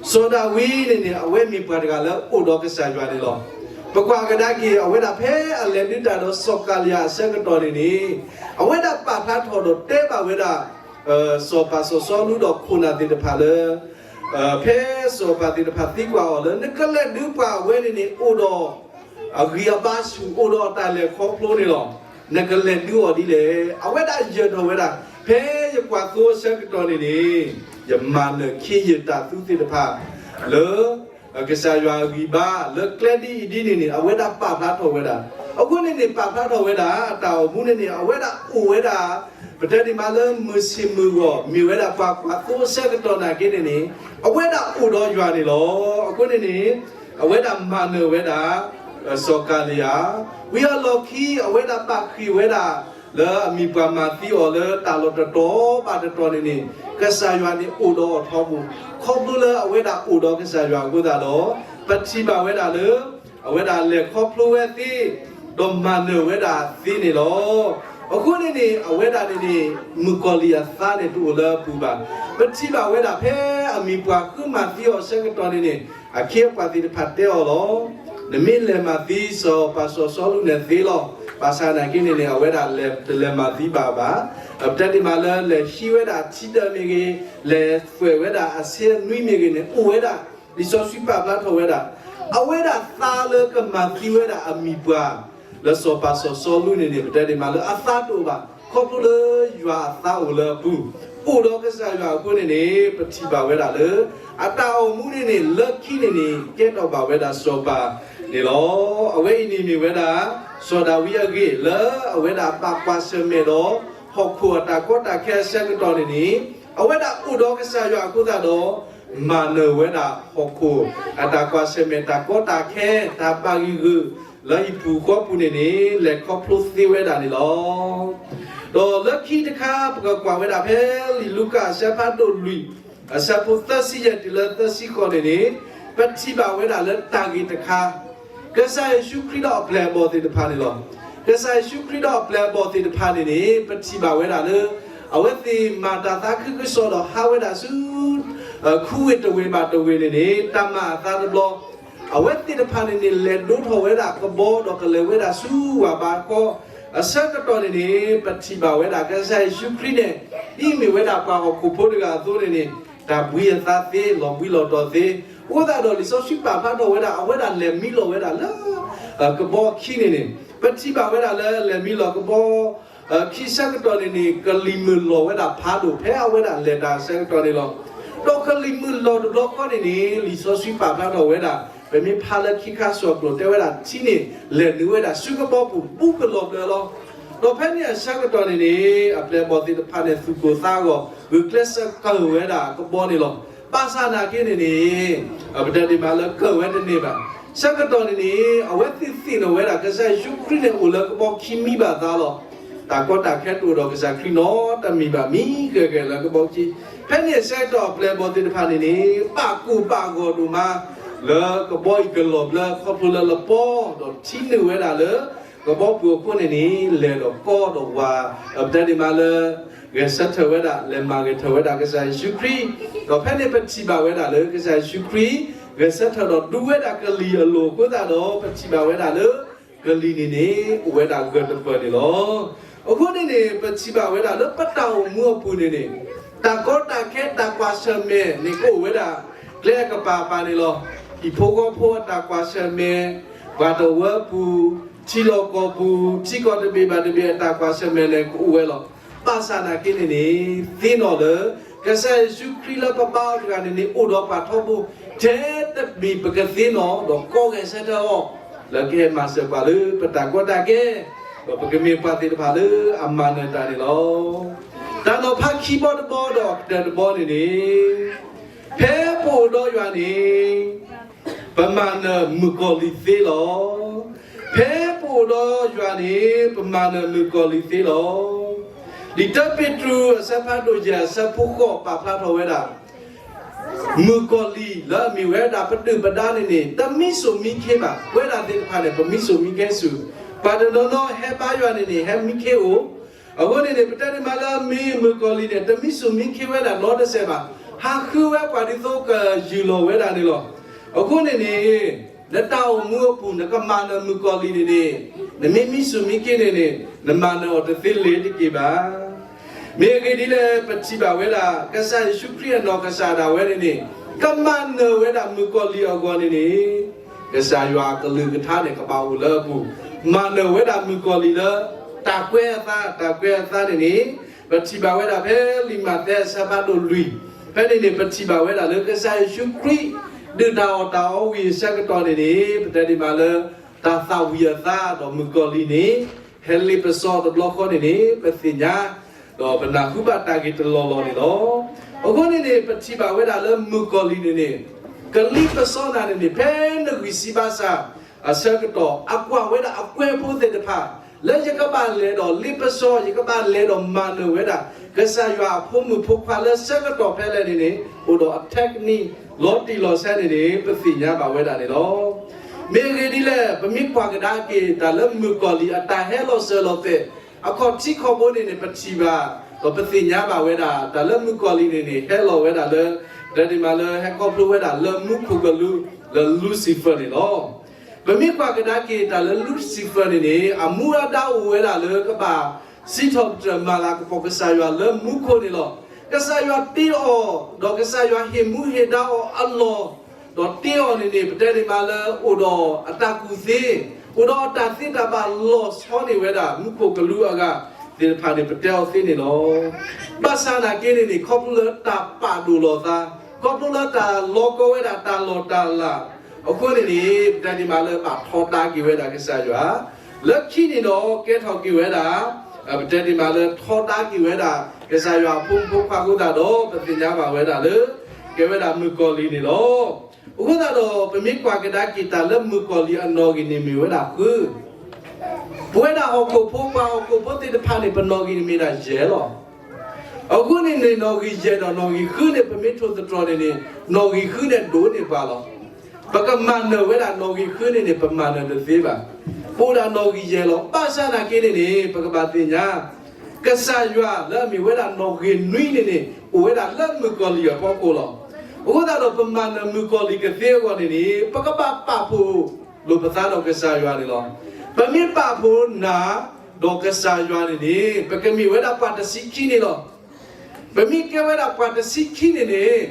စီၤဒၤဝံးန့ၣ်န့ၣ် အဝဲမ့ၢ်ပှၤတဂၤလၢအိၣ်ဒီးကစၢ်ယွၤန့ၣ်လီၤ. ပကွၢ်ကဒါက့ၤ အဝဲဒၣ်ဖဲအလဲၤဒုးတၢ်ဒီးစီၤကၤလံယၤအဆၢကတီၢ်န့ၣ်န့ၣ်, အဝဲဒၣ်ပာ်ဖျါထီၣ်ဒီးတဲဘၣ်ဝဲဒၣ် စီၤပၤစီၤစီလူးဒီးခိၣ်နၢ်သ့ၣ်တဖၣ်လၢ ဖဲစီၤပၤသ့ၣ်တဖၣ်သံကွၢ်အီၤလၢ နကလဲၤဒုးပှၤအဝဲန့ၣ်န့ၣ် အိၣ်ဒီးအဂံၢ်အဘါဆူၣ် အိၣ်ဒီးအတၢ်လဲၤခီဖျိန့ၣ်လီၤ. နကလဲၤဒုးအီၤဒ်လဲၣ်. အဝဲဒၣ်ယၢၤထီၣ်ဝဲဒၣ်, ဖဲယကွၢ်သိအဆၢကတီၢ်န့ၣ်န့ၣ်, ယမၤနၢၤခ့ယုၢ်တၢ်သူသ့ၣ်တဖၣ်လၢ ကစၢ်ယွၤအဂံၢ်ဘါလၢကျဲဒ်အံၤဒ်န့ၣ်န့ၣ် အဝဲဒၣ်ပာ်ဖျါထီၣ်ဝဲဒၣ်. အဃိန့ၣ်န့ၣ် ပာ်ဖျါထီၣ်ဝဲဒၣ် အတၢ်အိၣ်မူန့ၣ်န့ၣ် အဝဲဒၣ်အိၣ်ဝဲဒၣ် ပတဲဒ်မးလၢမုၢ်ဆ့ၣ်မုၢ်ဂီၢ် မ့ၢ်ဝဲဒၣ်ပှၤကွၢ်သိအဆၢကတီၢ်နာ်က့န့ၣ်န့ၣ်, အဝဲဒၣ်အိၣ်ဒီးယွၤန့ၣ်လီၤ. အဃိန့ၣ်န့ၣ် အဝဲဒၣ်မၤနၢၤဝဲဒၣ် စီၤကၤလံယၤ, ဝံၤအလီၢ်ခံ အဝဲဒၣ်ပာ်ဃ့ၢ်ဝဲဒၣ် လၢအမံၤပှၢ်မၤသံအီၤလၢတၢ်လီၢ်တတီၤဘၣ်တတီၤန့ၣ်န့ၣ်, ကစၢ်ယွၤန့ၣ်အိၣ်ဒီးအီၤထီဘိ, ခီဖျိလၢအဝဲဒၣ်အိၣ်ဒီးကစၢ်ယွၤအဃိသတးဒီး, ပထံၣ်ဘၣ်ဝဲဒၣ်လၢ အဝဲဒၣ်လဲၤခီဖျိဝဲသ့, ဒီးမၤနၢၤဝဲဒၣ်သ့န့ၣ်လီၤ. အဃိန့ၣ်န့ၣ် အဝဲဒၣ်န့ၣ်န့ၣ် မုၣ်ကီၤလံၢ်အသးန့ၣ်တအိၣ်လၢအပူၤဘၣ်. ပထံၣ်ဘၣ်ဝဲဒၣ်ဖဲအမံၤပှၢ်ဃုမၤသံအီၤအဆၢကတီၢ်န့ၣ်န့ၣ်, အခ့အပှၤသ့ၣ်တဖၣ်တဲအီၤလီၤ. နမ့ၢ်လဲၤမၤသံစီၤပၤစီၤစီလူးန့ၣ်သ့လီၤ. ဘၣ်ဆၣ်နာ်က့န့ၣ်န့ၣ် အဝဲဒၣ်လဲၤတလဲၤမၤသံဘၣ်ဘၣ်. ပတဲဒ်မးလၢလဲၤဟံးဝဲဒၣ်ထံဒၢးမ့ၢ်ဂ့ၤ, လဲၤကွဲးဝဲဒၣ်အဆ့အနွံမ့ၢ်ဂ့ၤန့ၣ် အိၣ်ဝဲဒၣ်, လံာ်စီဆှံပာ်ဖျါထီၣ်ဝဲဒၣ်, အဝဲဒၣ်သးလၢကမၤသံဝဲဒၣ်အမံၤပှၢ် လၢစီၤပၤစီၤစီလူးန့ၣ်န့ၣ် ပတဲဒ်မးလၢအသးတအိၣ်ဘၣ်, ခီဖျိလၢယွၤအသးအိၣ်လၢအပူၤ, အိၣ်ဒီးကစၢ်ယွၤအဃိန့ၣ်န့ၣ် ပထံၣ်ဘၣ်ဝဲဒၣ်လၢ အတၢ်အိၣ်မူန့ၣ်န့ၣ် လၢခံန့ၣ်န့ၣ် ကဲထီၣ်ဘၣ်ဝဲဒၣ်စီၤပၤန့ၣ်လီၤ. အဝဲအံၤန့ၣ်မ့ၢ်ဝဲဒၣ် စီၤဒၤဝံးအဂ့ၢ်လၢအဝဲဒၣ်ပာ်ကွၢ်ဆၢၣ်မဲာ်ဒီး ဟီၣ်ခိၣ်အတၢ်ကီတၢ်ခဲအဆၢကတီၢ်န့ၣ်န့ၣ်, အဝဲဒၣ်အိၣ်ဒီးကစၢ်ယွၤအဃိသတးဒီး မၤနၢၤဝဲဒၣ်ဟီၣ်ခိၣ်အတၢ်ကွၢ်ဆၢၣ်မဲာ် တၢ်ကီတၢ်ခဲ တၢ်ဘၣ်ဂံၢ်ဂုာ် လၢဟံၣ်ပူၤဃီပူၤန့ၣ်န့ၣ် လဲၤခီဖျိသ့ဝဲဒၣ်န့ၣ်လီၤ. ဒီးလၢခံတခါ ပကကွၢ်ဝဲဒၣ်ဖဲလံာ်လူၤကၣ်အဆၢဖးဒိၣ်လွံၢ် အဆၢဖိသၢဆံယဲၢ်တုၤလၢသၢဆံဃိးန့ၣ်န့ၣ်, ပထံၣ်ဘၣ်ဝဲဒၣ်လၢတၢ်ဂ့ၢ်တခါ ကစၢ်ယ့ၣ်ၡူးခရံာ်ဒီးအပျဲၢ်အဘီၣ်သ့ၣ်တဖၣ်န့ၣ်လီၤ. ကစၢ်ယ့ၣ်ၡူးခရံာ်ဒီးအပျဲၢ်အဘီၣ်သ့ၣ်တဖၣ်န့ၣ်န့ၣ် ပထံၣ်ဘၣ်ဝဲဒၣ်လၢ အဝဲသ့ၣ်မၤတၢ်သးခုကစီၣ်ဒီးဟးဝဲဒၣ်ဆူ ခူဝ့ၢ်တဝ့ၢ်ဘၣ်တဝ့ၢ်န့ၣ်န့ၣ် တၢ်မၤအသးတဘျီ အဝဲသ့ၣ်တဖၣ်န့ၣ်န့ၣ် လဲၤဒိးထီၣ်ဝဲဒၣ်ကဘီဒီးကလဲၤဝဲဒၣ်ဆူဝၢ်ဘါခီ အဆၢကတီၢ်န့ၣ်န့ၣ် ပထံၣ်ဘၣ်ဝဲဒၣ်ကစၢ်ယ့ၣ်ၡူးခရံာ်န့ၣ် ဒ်မ့ၢ်ဝဲဒၣ်ပှၤဟီၣ်ခိၣ်ဖိတဂၤအသိးန့ၣ်န့ၣ် တၢ်ဘှံးအသးသ့ လီၤဘှံးလီၤတီၤသ့, အဃိသတးဒီးလံာ်စီဆှံပာ်ဖျါထီၣ်ဝဲဒၣ် အဝဲဒၣ်လဲၤမံလီၤဝဲဒၣ်လၢ ကဘီခံန့ၣ်န့ၣ် ပထံၣ်ဘၣ်ဝဲဒၣ်လၢလဲၤမံလီၤကဘီ ခံဆၢကတီၢ်န့ၣ်န့ၣ် ကလံၤမုၢ်လီၤဝဲဒၣ်ဖးဒိၣ်ဖဲအဝဲဒၣ်လဲၤတၢ်အဆၢကတီၢ်န့ၣ်လီၤ. ဒီးကလံၤမုၢ်လီၤတဘျီဃီန့ၣ်န့ၣ် လံာ်စီဆှံပာ်ဖျါထီၣ်ဝဲဒၣ် ပမ့ၢ်ဖးလၢခံခါစိၣ်အကျိၤတဲဝဲဒၣ်ထံန့ၣ် လဲၤနုာ်ဝဲဒၣ်ဆူကဘီပူၤ ဘူးကလီၤဘျၢလီၤ. ဒီးဖဲန့ၣ်အဆၢကတီၢ်န့ၣ်န့ၣ် အပျဲၢ်အဘီၣ်သ့ၣ်တဖၣ်န့ၣ် သူၣ်ကိၢ်သးဂီၤ ဂုာ်ကျဲးစၢးကၢၢ်ဝဲဒၣ်ကဘီန့ၣ်လီၤ. ဘၣ်ဆၣ်နာ်က့န့ၣ်န့ၣ် ပတဲဒ်မးလၢကၢၢ်ဝဲတန့ၢ်ဘၣ်. ဆၢကတီၢ်န့ၣ်န့ၣ် အဝဲသ့ၣ်သ့ၣ်နီၣ်ဝဲဒၣ် ကစၢ်ယ့ၣ်ၡူးခရံာ်န့ၣ်အိၣ်လၢကဘီခံမံဘၣ်သးလီၤ. တၢ်ကီတၢ်ခဲတအိၣ်ဒီးကစၢ်ခရံာ်နီတမံၤဘၣ် မံဂ့ၤဂ့ၤလၢကဘီခံ. ဖဲန့ၣ်အဆၢကတီၢ်အပျဲၢ်အဘီၣ်သ့ၣ်တဖၣ်န့ၣ်န့ၣ် ဘၣ်ကိၢ်ဘၣ်ဂီၤဒိၣ်မး လၢကဘီအံၤကလီၤဘျၢခီဖျိလၢလပီ ဒီးထံနုာ်ဝဲဒၣ်လၢ ကဘီပူၤအဃိန့ၣ်န့ၣ် လဲၤဒီးကီဒီးဝၤ ပတဲဒ်မးလၢ ဂဲၤဆၢထၢၣ်ဝဲဒၣ် လဲၤမၤဂဲၤထၢၣ်ဝဲဒၣ်ကစၢ်ယ့ၣ်ၡူးခရံာ်, ဒီးဖဲန့ၣ်ပထံၣ်ဘၣ်ဝဲဒၣ်လၢကစၢ်ယ့ၣ်ၡူးခရံာ် ဂဲၤဆၢထၢၣ်ဒီးဒူဝဲဒၣ်ကလံၤအလိၤအဃိသတးဒီး ပထံၣ်ဘၣ်ဝဲဒၣ်လၢ ကလံၤန့ၣ်န့ၣ် အိၣ်ဝဲဒၣ်ဂၢၢ်တပၢၢ်န့ၣ်လီၤ. အဃိန့ၣ်န့ၣ် ပထံၣ်ဘၣ်ဝဲဒၣ်လၢပတၢ်အိၣ်မူအပူၤန့ၣ်န့ၣ် တၢ်ကီတၢ်ခဲတၢ်ကွၢ်ဆၢၣ်မဲာ်န့ၣ် ကအိၣ်ဝဲဒၣ် ကျဲအကပၤပၤန့ၣ်လီၤ. ဟံၣ်ဖိဃီဖိအတၢ်ကွၢ်ဆၢၣ်မဲာ်, ပှၤတဝၢပူၤ, ထံလီၢ်ကီၢ်ပူၤ, ထံကီၢ်တဘ့ၣ်ဘၣ်တဘ့ၣ်အတၢ်ကွၢ်ဆၢၣ်မဲာ်န့ၣ် ကအိၣ်ဝဲလီၤ. ဘၣ်ဆၣ်နာ်က့န့ၣ်န့ၣ် သ့ၣ်နီၣ်လၢ ကစၢ်ယ့ၣ်ၡူးခရံာ်လၢပဘါအီၤတဂၤန့ၣ်န့ၣ် အိၣ်ဒီးပှၤထီဘိ ထဲတမံၤပကသ့ၣ်နီၣ်ဒီးကိးဂဲၤဆၢထၢၣ်အီၤ လၢကဟဲမၤစၢၤပှၤလၢပတၢ်ကီတၢ်ခဲ ဒီးပကမ့ၢ်ပှၤသ့ၣ်တဖၣ်လၢအမၤနၢၤတၢ်န့ၣ်လီၤ. တၢ်နီၤဖးခံဘီတဘီဒီးအကတၢၢ်တဘီန့ၣ်န့ၣ် ဖဲပအိၣ်ဒီးယွၤန့ၣ် ပမၤနၢၤမုၣ်ကီၤလံၢ်သ့လီၤ. ဖဲပအိၣ်ဒီးယွၤန့ၣ် ပမၤနၢၤမုၣ်ကီၤလံၢ်သ့လီၤ. လံာ်တၢပ့းတရူးအဆၢဖးဒိၣ်ယဲၢ်အဆၢဖိဃိးပာ်ဖျါထီၣ်ဝဲဒၣ် မုၣ်ကီၤလံၢ်လၢအမ့ၢ်ဝဲဒၣ်ပဒုၣ်ပဒါန့ၣ်န့ၣ် တမံစူၣ်မံခ့ဘၣ်. ပဝဲဒၣ်သ့ၣ်တဖၣ်န့ၣ် ပမံစူၣ်မံခ့ဆူၣ်, ပှၤတနီၤနီၤဟဲဘါယွၤန့ၣ်န့ၣ် ဟဲမံခ့အိၣ် အဃိန့ၣ်န့ၣ် ပတဲဒ်မးလၢမ့ၢ်မုၣ်ကီၤလံၢ်န့ၣ် တမံစူၣ်မံခ့ဝဲဒၣ်နီတစဲးဘၣ်. ဟးဃုဝဲပှၤဒ်သိးကယူၢ်လီၤဝဲဒၣ်န့ၣ်လီၤ. အဃိန့ၣ်န့ၣ် နတၢ်အိၣ်မူအပူၤ နကမၤနၢၤမုၣ်ကီၤလံၢ်န့ၣ်န့ၣ် နမ့ၢ်မံစူၣ်မံခ့န့ၣ်န့ၣ် နမၤနၢၤအီၤတသ့လၢၤတက့ၢ်ဘၣ်. မ့ၢ်အဂ့ၢ်ဒ်လဲၣ် ပထံၣ်ဘၣ်ဝဲဒၣ် ကစၢ်ယ့ၣ်ၡူးခရံာ်အနီၢ်ကစၢ်ဒၣ်ဝဲန့ၣ်န့ၣ် ကမၤနၢၤဝဲဒၣ်မုၣ်ကီၤလံၢ်အဂီၢ်န့ၣ်န့ၣ် ကစၢ်ယွၤအကလုၢ်ကထါန့ၣ် ကဘၣ်အိၣ်လၢအပူၤ, မၤနၢၤဝဲဒၣ်မုၣ်ကီၤလံၢ်လၢ တၢ်ကွဲးအသး, တၢ်ကွဲးအသးန့ၣ်န့ၣ် ပထံၣ်ဘၣ်ဝဲဒၣ်ဖဲလံာ်မးသဲအဆၢဖးဒိၣ်လွံၢ်, ဖဲန့ၣ်န့ၣ် ပထံၣ်ဘၣ်ဝဲဒၣ်လၢကစၢ်ယ့ၣ်ၡူးခရံာ် ဒုၣ်တၢ်အီၣ်တၢ်အီဝံၤအဆၢကတီၢ်န့ၣ်န့ၣ် ပတဲဒ်မးလၢ တၢ်သၣ်ဝံၤအသးဒီးမုၣ်ကီၤလံၢ်န့ၣ် ဟဲလ့ပစီတဘျီဃီန့ၣ်န့ၣ် ပသ့ၣ်ညါ ဒီးပနၢ်ဟူဘၣ်တၢ်ဂ့ၢ်တလီၢ်လီၢ်န့ၣ်လီၤ. အဃိန့ၣ်န့ၣ် ပထံၣ်ဘၣ်ဝဲဒၣ်လၢမုၣ်ကီၤလံၢ်န့ၣ်န့ၣ် ကလ့ပစီနၤန့ၣ်န့ၣ် ဖဲနဂံၢ်စၢ်ဘါစၢ် အဆၢကတီၢ် အကွၢ်ဝဲဒၣ်အကွဲဖိသ့ၣ်တဖၣ် လၢယကဘၣ်လဲၤဒီးလ့ပစီ ယကဘၣ်လဲၤဒီးမၤနၢၤဝဲဒၣ် ကစၢ်ယွၤအဖိမုၣ်ဖိခွါလၢဆၢကတီၢ်ဖဲလဲၣ်န့ၣ်န့ၣ် အိၣ်ဒီးအ technique လီၤတံၢ်လီၤဆဲးန့ၣ်န့ၣ် ပသ့ၣ်ညါဘၣ်ဝဲဒၣ်န့ၣ်လီၤ. မ့ၢ်အဂ့ၢ်ဒ်လဲၣ် ပမ့ၢ်ကွၢ်ကဒါက့ၤ တၢ်လၢမုၣ်ကီၤလံၢ်အတၢ်ဟဲလီၤစၢၤလီၤသွဲၣ် အခီၣ်ထံးခီၣ်ဘိန့ၣ်န့ၣ် ပထံၣ်ဘၣ် ဒီးပသ့ၣ်ညါဘၣ်ဝဲဒၣ် တၢ်လၢမုၣ်ကီၤလံၢ်န့ၣ်န့ၣ် ဟဲလီၤဝဲဒၣ်လၢ ပတဲဒ်မးလၢ ဟဲခီဖျိဝဲဒၣ်လၢမူခိၣ်ကလူး လၢ Lucifer န့ၣ်လီၤ. ပမ့ၢ်ကွၢ်ကဒါက့ၤ တၢ်လၢ Lucifer န့ၣ်န့ၣ် အမူအဒါအိၣ်ဝဲဒၣ်လၢကဘၣ် စံးထီၣ်ပတြၢၤမၤလၤကပီၤကစၢ်ယွၤလၢမူခိၣ်န့ၣ်လီၤ. ကစၢ်ယွၤတ့အီၤ ဒီးကစၢ်ယွၤဟ့ၣ်မူဟ့ၣ်ဒါအီၤအလီၢ် ဒီးတ့အီၤန့ၣ်န့ၣ် ပတဲဒ်မးလၢ အိၣ်ဒီးအတၢ်ကူၣ်သ့, အိၣ်ဒီးအတၢ်သ့တၢ်ဘၣ်လီၤဆီန့ၢ်ဝဲဒၣ် မူခိၣ်ကလူးအဂၤသ့ၣ်တဖၣ်န့ၣ် ပတဲအီၤသ့န့ၣ်လီၤ. ဘၣ်ဆၣ်နာ်က့န့ၣ်န့ၣ် ခီဖျိလၢတၢ်ပာ်ဒိၣ်လီၤသး, ခီဖျိလၢတၢ်လီၤကီဝဲဒၣ်တၢ်လီၢ်တၢ်လၤ အဃိန့ၣ်န့ၣ် ပတဲဒ်မးလၢဘၣ်ထီဒါက့ၤဝဲဒၣ်ကစၢ်ယွၤ, လၢခံန့ၣ်ဒီးကဲထီၣ်က့ၤဝဲဒၣ် ပတဲဒ်မးလၢထီဒါက့ၤဝဲဒၣ် ကစၢ်ယွၤအဖိမုၣ်ဖိခွါအဃိသတးဒီး ပသ့ၣ်ညါဘၣ်ဝဲဒၣ်လၢ ကဲဝဲဒၣ်မုၣ်ကီၤလံၢ်န့ၣ်လီၤ. အဃိသတးဒီး ပမ့ၢ်ကွၢ်ကဒါက့ၤတၢ်လၢမုၣ်ကီၤလံၢ်အနီၣ်ဂံၢ်န့ၣ်မ့ၢ်ဝဲဒၣ်ဃု, ပဝဲဒၣ်ဟီၣ်ခိၣ်ဖိ ပှၤဟီၣ်ခိၣ်ဖိသ့ၣ်တဖၣ်န့ၣ် ပနီၣ်ဂံၢ်န့ၣ်မ့ၢ်ဒၣ်ယဲၢ်လီၤ. အဃိန့ၣ်န့ၣ် နီၣ်ဂံၢ်ယဲၢ်ဒီးနီၣ်ဂံၢ်ဃုန့ၣ် ပမ့ၢ်ထိၣ်သတြီၤန့ၣ်န့ၣ် နီၣ်ဂံၢ်ဃုန့ၣ်ဒိၣ်န့ၢ်ပှၤလီၤ. ပကမၤနၢၤဝဲဒၣ်နီၣ်ဂံၢ်ဃုန့ၣ်န့ၣ် ပမၤနၢၤတသ့ဘၣ်. ပအိၣ်ဒၣ်နီၣ်ဂံၢ်ယဲၢ်လီၤ. ဘၣ်ဆၣ်နာ်က့န့ၣ်န့ၣ် ပကဘၣ်သ့ၣ်ညါ ကစၢ်ယွၤလၢအမ့ၢ်ဝဲဒၣ်နီၣ်ဂံၢ်နွံန့ၣ်န့ၣ် အိၣ်ဝဲဒၣ်လၢမုၣ်ကီၤလံၢ်အဖီခိၣ်လီၤ. အဃိသတးဒီး ပမၤနၢၤမုၣ်ကီၤလံၢ်ကသ့အဂီၢ်န့ၣ်န့ၣ် ပကဘၣ်ပာ်ဖှိၣ်လိာ်ပသးဒီးကစၢ်ယွၤန့ၣ်လီၤ. ပမ့ၢ်ပာ်ဖှိၣ်နၤဒီးကစၢ်ယွၤန့ၣ်န့ၣ် ပကမ့ၢ်ဝဲဒၣ်ပှၤတဆံခံန့ၣ်လီၤ. ပမ့ၢ်ကဲဝဲဒၣ်ပှၤတဆံခံန့ၣ်န့ၣ်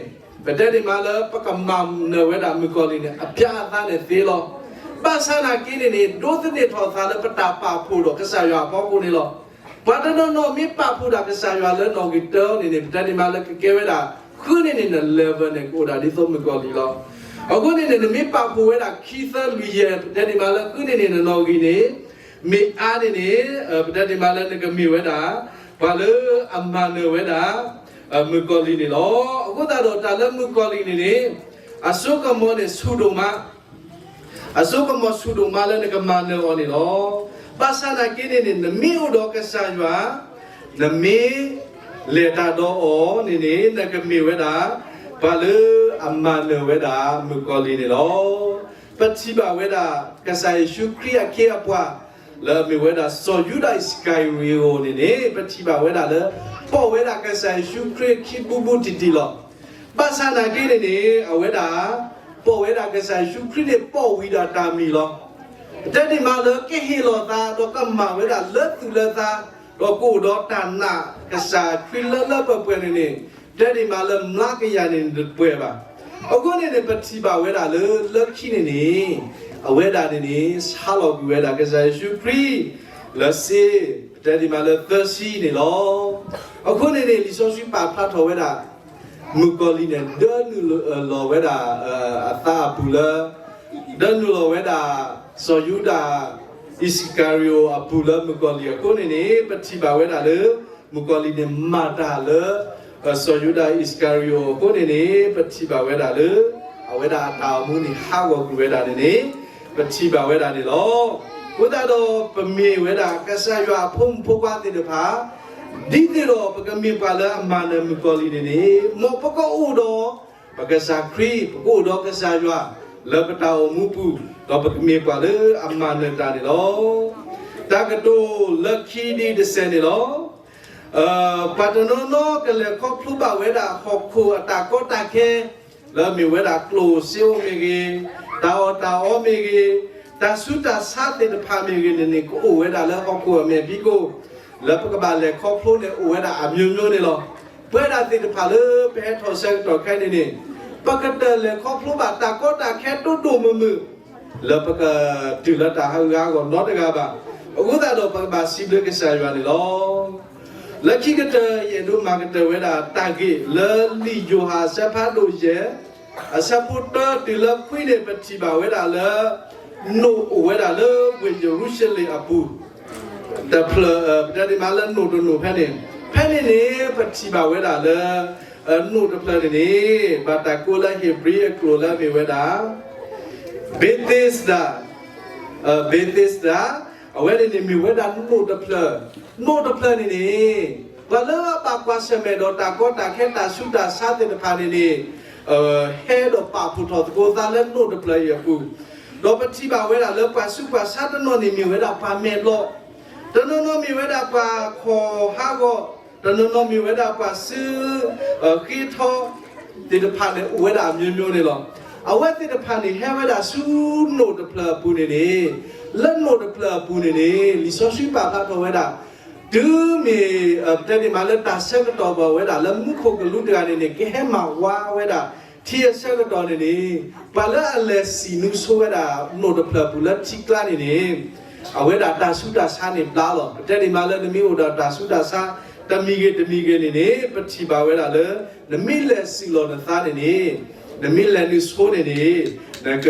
ပတဲဒ်မးလၢပကမၤနၢၤဝဲဒၣ်မုၣ်ကီၤလံၢ်န့ၣ် အပျၢ်အသးန့ၣ်သ့လီၤ. ဘၣ်ဆၣ်နာ်က့န့ၣ်န့ၣ် ဒိးသန့ၤထီၣ်သးလၢပတၢ်ပာ်ဖှိၣ်ဒီးကစၢ်ယွၤအဖီခိၣ်န့ၣ်လီၤ. ပှၤတနီၤနီၤမ့ၢ်ပာ်ဖှိၣ်ဒၣ်ကစၢ်ယွၤလၢနီၣ်ဂံၢ်တၢန့ၣ်န့ၣ် ပတဲဒ်မးလၢကကဲဝဲဒၣ် ဃုန့ၣ်န့ၣ် န level န့ၣ် ကအိၣ်ဒၣ်ဒ်သိးမုၣ်ကီၤလံၢ်လီၤ. အဃိန့ၣ်န့ၣ် နမ့ၢ်ပာ်ဖှိၣ်ဝဲဒၣ်ခံသၢလွံၢ်ယဲၢ် ပတဲဒ်မးလၢဃုန့ၣ်န့ၣ် နနီၣ်ဂံၢ်န့ၣ် မ့ၢ်အါန့ၣ်န့ၣ် ပတဲဒ်မးလၢနကမ့ၢ်ဝဲဒၣ် ပှၤလၢအမၤနၢၤဝဲဒၣ် မုၣ်ကီၤလံၢ်န့ၣ်လီၤ. အဃိသတးဒီးတၢ်လၢမုၣ်ကီၤလံၢ်န့ၣ်န့ၣ် အစိကမီၤန့ၣ်ဆူၣ်ဒိၣ်မး အစိကမီၤဆူၣ်ဒိၣ်မးလၢနကမၤနၢၤအီၤန့ၣ်လီၤ. ဘၣ်ဆၣ်နာ်က့န့ၣ်န့ၣ် နမ့ၢ်အိၣ်ဒီးကစၢ်ယွၤ နမ့ၢ်လဲၤတၢ်ဒီးအီၤန့ၣ်န့ၣ် နကမ့ၢ်ဝဲဒၣ် ပှၤလၢအမၤနၢၤဝဲဒၣ်မုၣ်ကီၤလံၢ်န့ၣ်လီၤ. ပထံၣ်ဘၣ်ဝဲဒၣ် ကစၢ်ယ့ၣ်ၡူးခရံာ်အခ့အပှၤ လၢအမ့ၢ်ဝဲဒၣ်စီၤယူဒၤအံၣ်စကၤရံၤအိၣ်န့ၣ်န့ၣ် ပထံၣ်ဘၣ်ဝဲဒၣ်လၢ ပိာ်ဝဲဒၣ်ကစၢ်ယ့ၣ်ၡူးခရံာ်ခံဘူးဘူးတံၢ်တံၢ်လီၤ. ဘၣ်ဆၣ်နာ်က့န့ၣ်န့ၣ် အဝဲဒၣ် ပိာ်ဝဲဒၣ်ကစၢ်ယ့ၣ်ၡူးခရံာ်န့ၣ် ပိာ်ဝံၤဒၣ်တၢ်မံၤလီၤ. တဲဒ်မးလၢကဟ့ၣ်လီၤသး ဒီးကမၤဝဲဒၣ်လၢသူၣ်လၢသး ဒီးကအိၣ်ဒီးတၢ်နာ်ကစၢ်ခရံာ်လၢလၢပှဲၤပှဲၤန့ၣ်န့ၣ် တဲဒ်မးလၢမျးကယၤန့ၣ်တပှဲၤဘၣ်. အဃိန့ၣ်န့ၣ် ပထံၣ်ဘၣ်ဝဲဒၣ်လၢ လၢခံန့ၣ်န့ၣ် အဝဲဒၣ်န့ၣ်န့ၣ် ဆါလီၤကွံာ်ဝဲဒၣ်ကစၢ်ယ့ၣ်ၡူးခရံာ် လၢစ့ ပတဲဒ်မးလၢသၢဆံန့ၣ်လီၤ. အဃိန့ၣ်န့ၣ် လံာ်စီဆှံပာ်ဖျါထီၣ်ဝဲဒၣ် မုၣ်ကီၤလံၢ်န့ၣ် ဒၢနုာ်လီၤဝဲဒၣ် အသးအပူၤလၢ ဒၢနုာ်လီၤဝဲဒၣ် စီၤယူဒၤ အံၣ်စကၤရံၤအိၣ်အပူၤလၢမုၣ်ကီၤလံၢ်အဃိန့ၣ်န့ၣ် ပထံၣ်ဘၣ်ဝဲဒၣ်လၢ မုၣ်ကီၤလံၢ်န့ၣ်မၤတၢ်လၢ စီၤယူဒၤအံၣ်စကၤရံၤအိၣ်အဃိန့ၣ်န့ၣ် ပထံၣ်ဘၣ်ဝဲဒၣ်လၢ အဝဲဒၣ်အတၢ်အိၣ်မူန့ၣ် ဟးဂီၤကွံာ်ဝဲဒၣ်န့ၣ်န့ၣ် ပထံၣ်ဘၣ်ဝဲဒၣ်န့ၣ်လီၤ. အဃိသတးဒီး ပမ့ၢ်ဝဲဒၣ်ကစၢ်ယွၤအဖိမုၣ်ဖိခွါသ့ၣ်တဖၣ် ဒ်သိးဒီးပကမ့ၢ်ပှၤလၢအမၤနၢၤမုၣ်ကီၤလံၢ်န့ၣ်န့ၣ် မ်ပကအိၣ်ဒီး ပကစၢ်ခရံာ် ပကအိၣ်ဒီးကစၢ်ယွၤ လၢပတၢ်အိၣ်မူပူၤ ဒီးပကမ့ၢ်ပှၤလၢအမၤနၢၤတၢ်န့ၣ်လီၤ. တၢ်ကတိၤလၢခံဒ်တစဲးန့ၣ်လီၤ. ပှၤတနီၤနီၤကလဲၤခီဖျိဘၣ်ဝဲဒၣ်ဟီၣ်ခိၣ်အတၢ်ကီတၢ်ခဲ လၢမ့ၢ်ဝဲဒၣ်ကျိၣ်စ့အိၣ်မ့ၢ်ဂ့ၤ, တၢ်အီၣ်တၢ်အီမ့ၢ်ဂ့ၤ, တၢ်ဆူးတၢ်ဆါသ့ၣ်တဖၣ်မ့ၢ်ဂ့ၤန့ၣ်န့ၣ် ကအိၣ်ဝဲဒၣ်လၢဟီၣ်ခိၣ်အမဲာ်ဖံးခိၣ် လၢပကဘၣ်လဲၤခီဖျိန့ၣ် အိၣ်ဝဲဒၣ်အမျိုးမျိုးန့ၣ်လီၤ. ပဝဲဒၣ်သ့ၣ်တဖၣ်လၢပဟဲထီၣ်ဆၢကတီၢ်ခဲအံၤန့ၣ်န့ၣ် ပကတၢၢ်လဲၤခီဖျိဘၣ်တၢ်ကီတၢ်ခဲဒိၣ်ဒိၣ်မုၢ်မုၢ် လၢပကတုၤလၢတၢ်ဟးဂူာ်ဟးဂီၤနီတဂၤဘၣ်. အဃိသတးဒီးပကဘၣ်စံးဘျုးကစၢ်ယွၤန့ၣ်လီၤ. လၢခံကတၢၢ် ယအဲၣ်ဒိးမၤကတၢၢ်ဝဲဒၣ်တၢ်ဂ့ၢ်လၢလံာ်ယိၤဟၣ်အဆၢဖးဒိၣ်ယဲၢ် အဆၢဖိတၢတုၤလၢခွံန့ၣ် ပထံၣ်ဘၣ်ဝဲဒၣ်လၢ နိၣ်အိၣ်ဝဲဒၣ်လၢဝ့ၢ်ယရူၤၡလ့ၣ်အပူၤ တဖျၢၣ် ပတဲဒ်မးလၢနိၣ်တနိၣ်ဖဲန့ၣ်, ဖဲန့ၣ်န့ၣ် ပထံၣ်ဘၣ်ဝဲဒၣ်လၢ နိၣ်တဖျၢၣ်န့ၣ်န့ၣ် ဘၣ်တၢ်ကိးလၢဧ့ၤဘြံၤအကျိာ်လၢမ့ၢ်ဝဲဒၣ် Bethesda, Bethesda, အဝဲန့ၣ်န့ၣ်မ့ၢ်ဝဲဒၣ်နိၣ်တဖျၢၣ်, နိၣ်တဖျၢၣ်န့ၣ်န့ၣ် ပှၤလၢအဘၣ်ကွၢ်ဆၢၣ်မဲာ်ဒီးတၢ်ကီတၢ်ခဲတၢ်ဆူးတၢ်ဆါသ့ၣ်တဖၣ်န့ၣ်န့ၣ် ဟဲဒီးပာ်ဖှိၣ်ထီၣ်သကိးသးလၢနိၣ်တဖျၢၣ်အံၤအပူၤ, ဒီးပထံၣ်ဘၣ်ဝဲဒၣ်လၢပှၤဆူးပှၤဆါတနီၤန့ၣ်မ့ၢ်ဝဲဒၣ်ပှၤမဲာ်ဘျီၣ်, တနီၤနီၤမ့ၢ်ဝဲဒၣ်ပှၤခီၣ်ဟးဂီၤ, တနီၤနီၤမ့ၢ်ဝဲဒၣ်ပှၤစု ဃ့ထီ သ့ၣ်တဖၣ်န့ၣ် အိၣ်ဝဲဒၣ်အမျိုးမျိုးန့ၣ်လီၤ. အဝဲသ့ၣ်တဖၣ်န့ၣ် ဟဲဝဲဒၣ်ဆူနိၣ်တဖျၢၣ်အပူၤန့ၣ်န့ၣ်, လၢနိၣ်တဖျၢၣ်အပူၤန့ၣ်န့ၣ် လံာ်စီဆှံပာ်ဖျါထီၣ်ဝဲဒၣ် တုၤမ့ၢ် ပတဲဒ်မးလၢတၢ်ဆၢကတီၢ်ဘၣ်ဝဲဒၣ်လၢမူခိၣ်ကလူးတဂၤန့ၣ်န့ၣ် ကဟဲမၤဝါဝဲဒၣ် ထံအဆၢကတီၢ်န့ၣ်န့ၣ်, ပှၤလၢအလဲၤစံၣ်နုာ်ဆိဝဲဒၣ်နိၣ်တဖျၢၣ်အပူၤလၢထံကျါန့ၣ်န့ၣ် အဝဲဒၣ်တၢ်ဆူးတၢ်ဆါန့ၣ်ဘျါလီၤ. ပတဲဒ်မးလၢနမ့ၢ်အိၣ်ဒီးတၢ်ဆူးတၢ်ဆါ တမံၤဂ့ၤတမံၤဂ့ၤန့ၣ်န့ၣ် ပထံၣ်ဘၣ်ဝဲဒၣ်လၢ နမ့ၢ်လဲၤစံၣ်လီၤနသးန့ၣ်န့ၣ်, နမ့ၢ်လဲၤနုာ်ဆိန့ၣ်န့ၣ် နက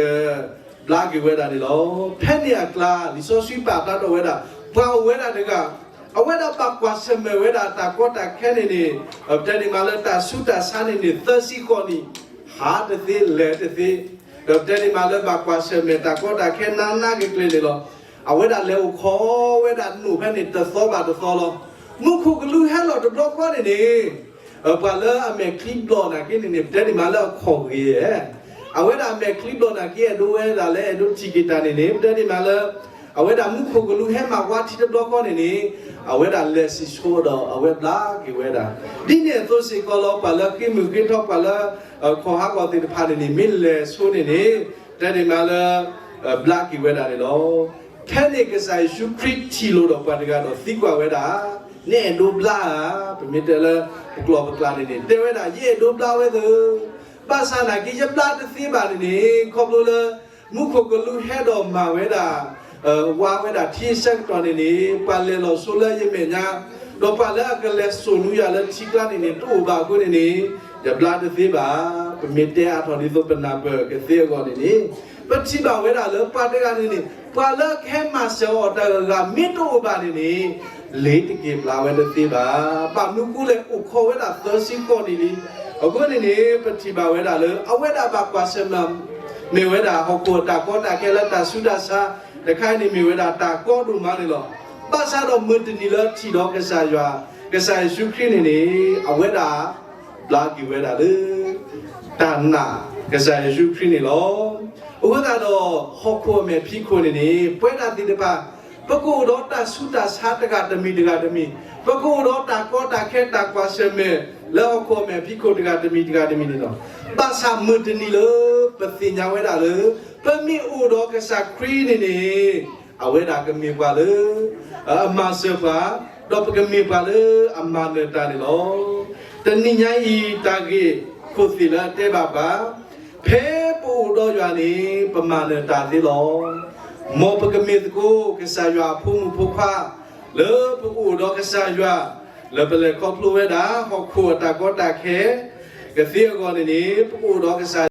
ဘျါက့ၤဝဲဒၣ်န့ၣ်လီၤ. ဖဲန့ၣ်အကျါ လံာ်စီဆှံပာ်ဖျါထီၣ်ဝဲဒၣ် ပှၤအိၣ်ဝဲဒၣ်တဂၤ, အဝဲဒၣ်ဘၣ်ကွၢ်ဆၢၣ်မဲာ်ဝဲဒၣ်တၢ်ကီတၢ်ခဲန့ၣ်န့ၣ်, ပတဲဒ်မးလၢတၢ်ဆူးတၢ်ဆါန့ၣ်န့ၣ် သၢဆံဃိးနံၣ်, ဟးတသ့လဲၤတသ့, ဒီးပတဲဒ်မးလၢဘၣ်ကွၢ်ဆၢၣ်မဲာ်တၢ်ကီတၢ်ခဲနးနးကကျ့ၤန့ၣ်လီၤ. အဝဲဒၣ်လဲၤအိၣ်ခိးဝဲဒၣ်နိၣ်ဖဲန့ၣ်တသီဘၣ်တသီလီၤ. မူခိၣ်ကလူးဟဲလီၤတဘျီဃီန့ၣ်န့ၣ် ပှၤလၢအမဲာ်ချံဘျီၣ်နာ်က့န့ၣ်န့ၣ် ပတဲဒ်မးလၢအခီၣ်ဂ့ၤဧါ, အဝဲဒၣ်အမဲာ်ချံဘျီၣ်နာ်က့ အဲၣ်ဒိးဝဲဒၣ်လၢအဲၣ်ဒိးထံၣ်က့ၤတၢ်န့ၣ်န့ၣ် ပတဲဒ်မးလၢ အဝဲဒၣ်မူခိၣ်ကလူးဟဲမၤဝါထံတဘျီဃီန့ၣ်န့ၣ် အဝဲဒၣ်လဲၤစံၣ်ဆိဒီးအဝဲဘျါက့ၤဝဲဒၣ်. ဒ်န့ၣ်အသိးစ့ၢ်ကီးလီၤ ပှၤလၢဃ့မုၢ်ဃ့ထီ ပှၤလၢ ခီၣ်ဟးဂီၤသ့ၣ်တဖၣ်န့ၣ်န့ၣ် မ့ၢ်လဲၤဆိန့ၣ်န့ၣ် ပတဲဒ်မးလၢ ဘျါက့ၤဝဲဒၣ်န့ၣ်လီၤ. ဖဲန့ၣ်ကစၢ်ယ့ၣ်ၡူးခရံာ်ထံၣ်လိာ်ဒီးပှၤတဂၤဒီးသံကွၢ်ဝဲဒၣ်, နအဲၣ်ဒိးဘျါဧါ, ပမ့ၢ်တဲလၢ ပကျိာ်ပကျါန့ၣ်န့ၣ် တဲဝဲဒၣ် ယအဲၣ်ဒိးဘျါဝဲသၢ, ဘၣ်ဆၣ်နာ်က့ ယဘျါတသ့ဘၣ်န့ၣ်န့ၣ် ခီဖျိလၢ မူခိၣ်ကလူးဟဲဒီးမၤဝဲဒၣ် ဝါဝဲဒၣ်ထံအဆၢကတီၢ်န့ၣ်န့ၣ် ပှၤလဲၤလီၤဆိလၢယမဲာ်ညါ, ဒီးပှၤလၢအကလဲၤစိာ်နုာ်ယၤလၢထံကျါန့ၣ်န့ၣ် တအိၣ်ဘၣ်အဃိန့ၣ်န့ၣ် ယဘျါတသ့ဘၣ်. ပမ့ၢ်တဲအါထီၣ်ဒ်သိးပနၢ်ပၢၢ်ကသ့အဂီၢ်န့ၣ်န့ၣ် ပထံၣ်ဘၣ်ဝဲဒၣ်လၢပှၤတဂၤန့ၣ်န့ၣ် ပှၤလၢကဟဲမၤစၢၤအီၤတဂၤဂၤမ့ၢ်တအိၣ်ဘၣ်န့ၣ်န့ၣ် လ့ၤတက့ၤဘျါဝဲတသ့ဘၣ်. ဘၣ်မနုၤဃိလဲၣ် အိၣ်ခိးဝဲဒၣ်သၢဆံဃိးနံၣ်လံ. အဃိန့ၣ်န့ၣ် ပထံၣ်ဘၣ်ဝဲဒၣ်လၢ အဝဲဒၣ်ဘၣ်ကွၢ်ဆၢၣ်မဲာ် မ့ၢ်ဝဲဒၣ်ဟီၣ်ခိၣ်အတၢ်ကီတၢ်ခဲလၢတၢ်ဆူးတၢ်ဆါ, တခါအံၤန့ၣ်မ့ၢ်ဝဲဒၣ်တၢ်ကီဒိၣ်မးန့ၣ်လီၤ. ဘၣ်ဆၣ်ဒီးမုၢ်တနံၤလၢထံၣ်ဒီးကစၢ်ယွၤ, ကစၢ်ယ့ၣ်ၡူးခရံာ်န့ၣ်န့ၣ် အဝဲဒၣ် ဘျါက့ၤဝဲဒၣ်လၢ တၢ်နာ်ကစၢ်ယ့ၣ်ၡူးခရံာ်န့ၣ်လီၤ. အဃိသတးဒီး ဟီၣ်ခိၣ်အမဲာ်ဖံးခိၣ်န့ၣ်န့ၣ် ပဝဲဒၣ်သ့ၣ်တဖၣ် ပကအိၣ်ဒီးတၢ်ဆူးတၢ်ဆါတဂၤတမံၤတဂၤတမံၤ, ပကအိၣ်ဒီးတၢ်ကီတၢ်ခဲတၢ်ကွၢ်ဆၢၣ်မဲာ် လၢဟီၣ်ခိၣ်အမဲာ်ဖံးခိၣ်တဂၤတမံၤတဂၤတမံၤန့ၣ်လီၤ. ဘၣ်ဆၣ်မုၢ်တနံၤလၢ ပသ့ၣ်ညါဝဲဒၣ်လၢ ပမ့ၢ်အိၣ်ဒီးကစၢ်ခရံာ်န့ၣ်န့ၣ် အဝဲဒၣ်ကမ့ၢ်ပှၤလၢ အမၤစၢၤပှၤ, ဒီးပကမ့ၢ်ပှၤလၢအမၤနၢၤတၢ်န့ၣ်လီၤ. တနံၤညါအံၤတၢ်ဂ့ၢ်ခိၣ်သ့ၣ်လၢအတဲဘၣ်ပှၤ, ဖဲပအိၣ်ဒီးယွၤန့ၣ် ပမၤနၢၤတၢ်သ့လီၤ. မ်ပကမ့ၢ်သကိးကစၢ်ယွၤအဖိမုၣ်ဖိခွါ, လၢပအိၣ်ဒီးကစၢ်ယွၤ, လၢပလဲၤခီဖျိဝဲဒၣ် ဟီၣ်ခိၣ်အတၢ်ကီတၢ်ခဲ ကသ့အဂီၢ်န့ၣ်န့ၣ် ပကအိၣ်ဒီးကစၢ်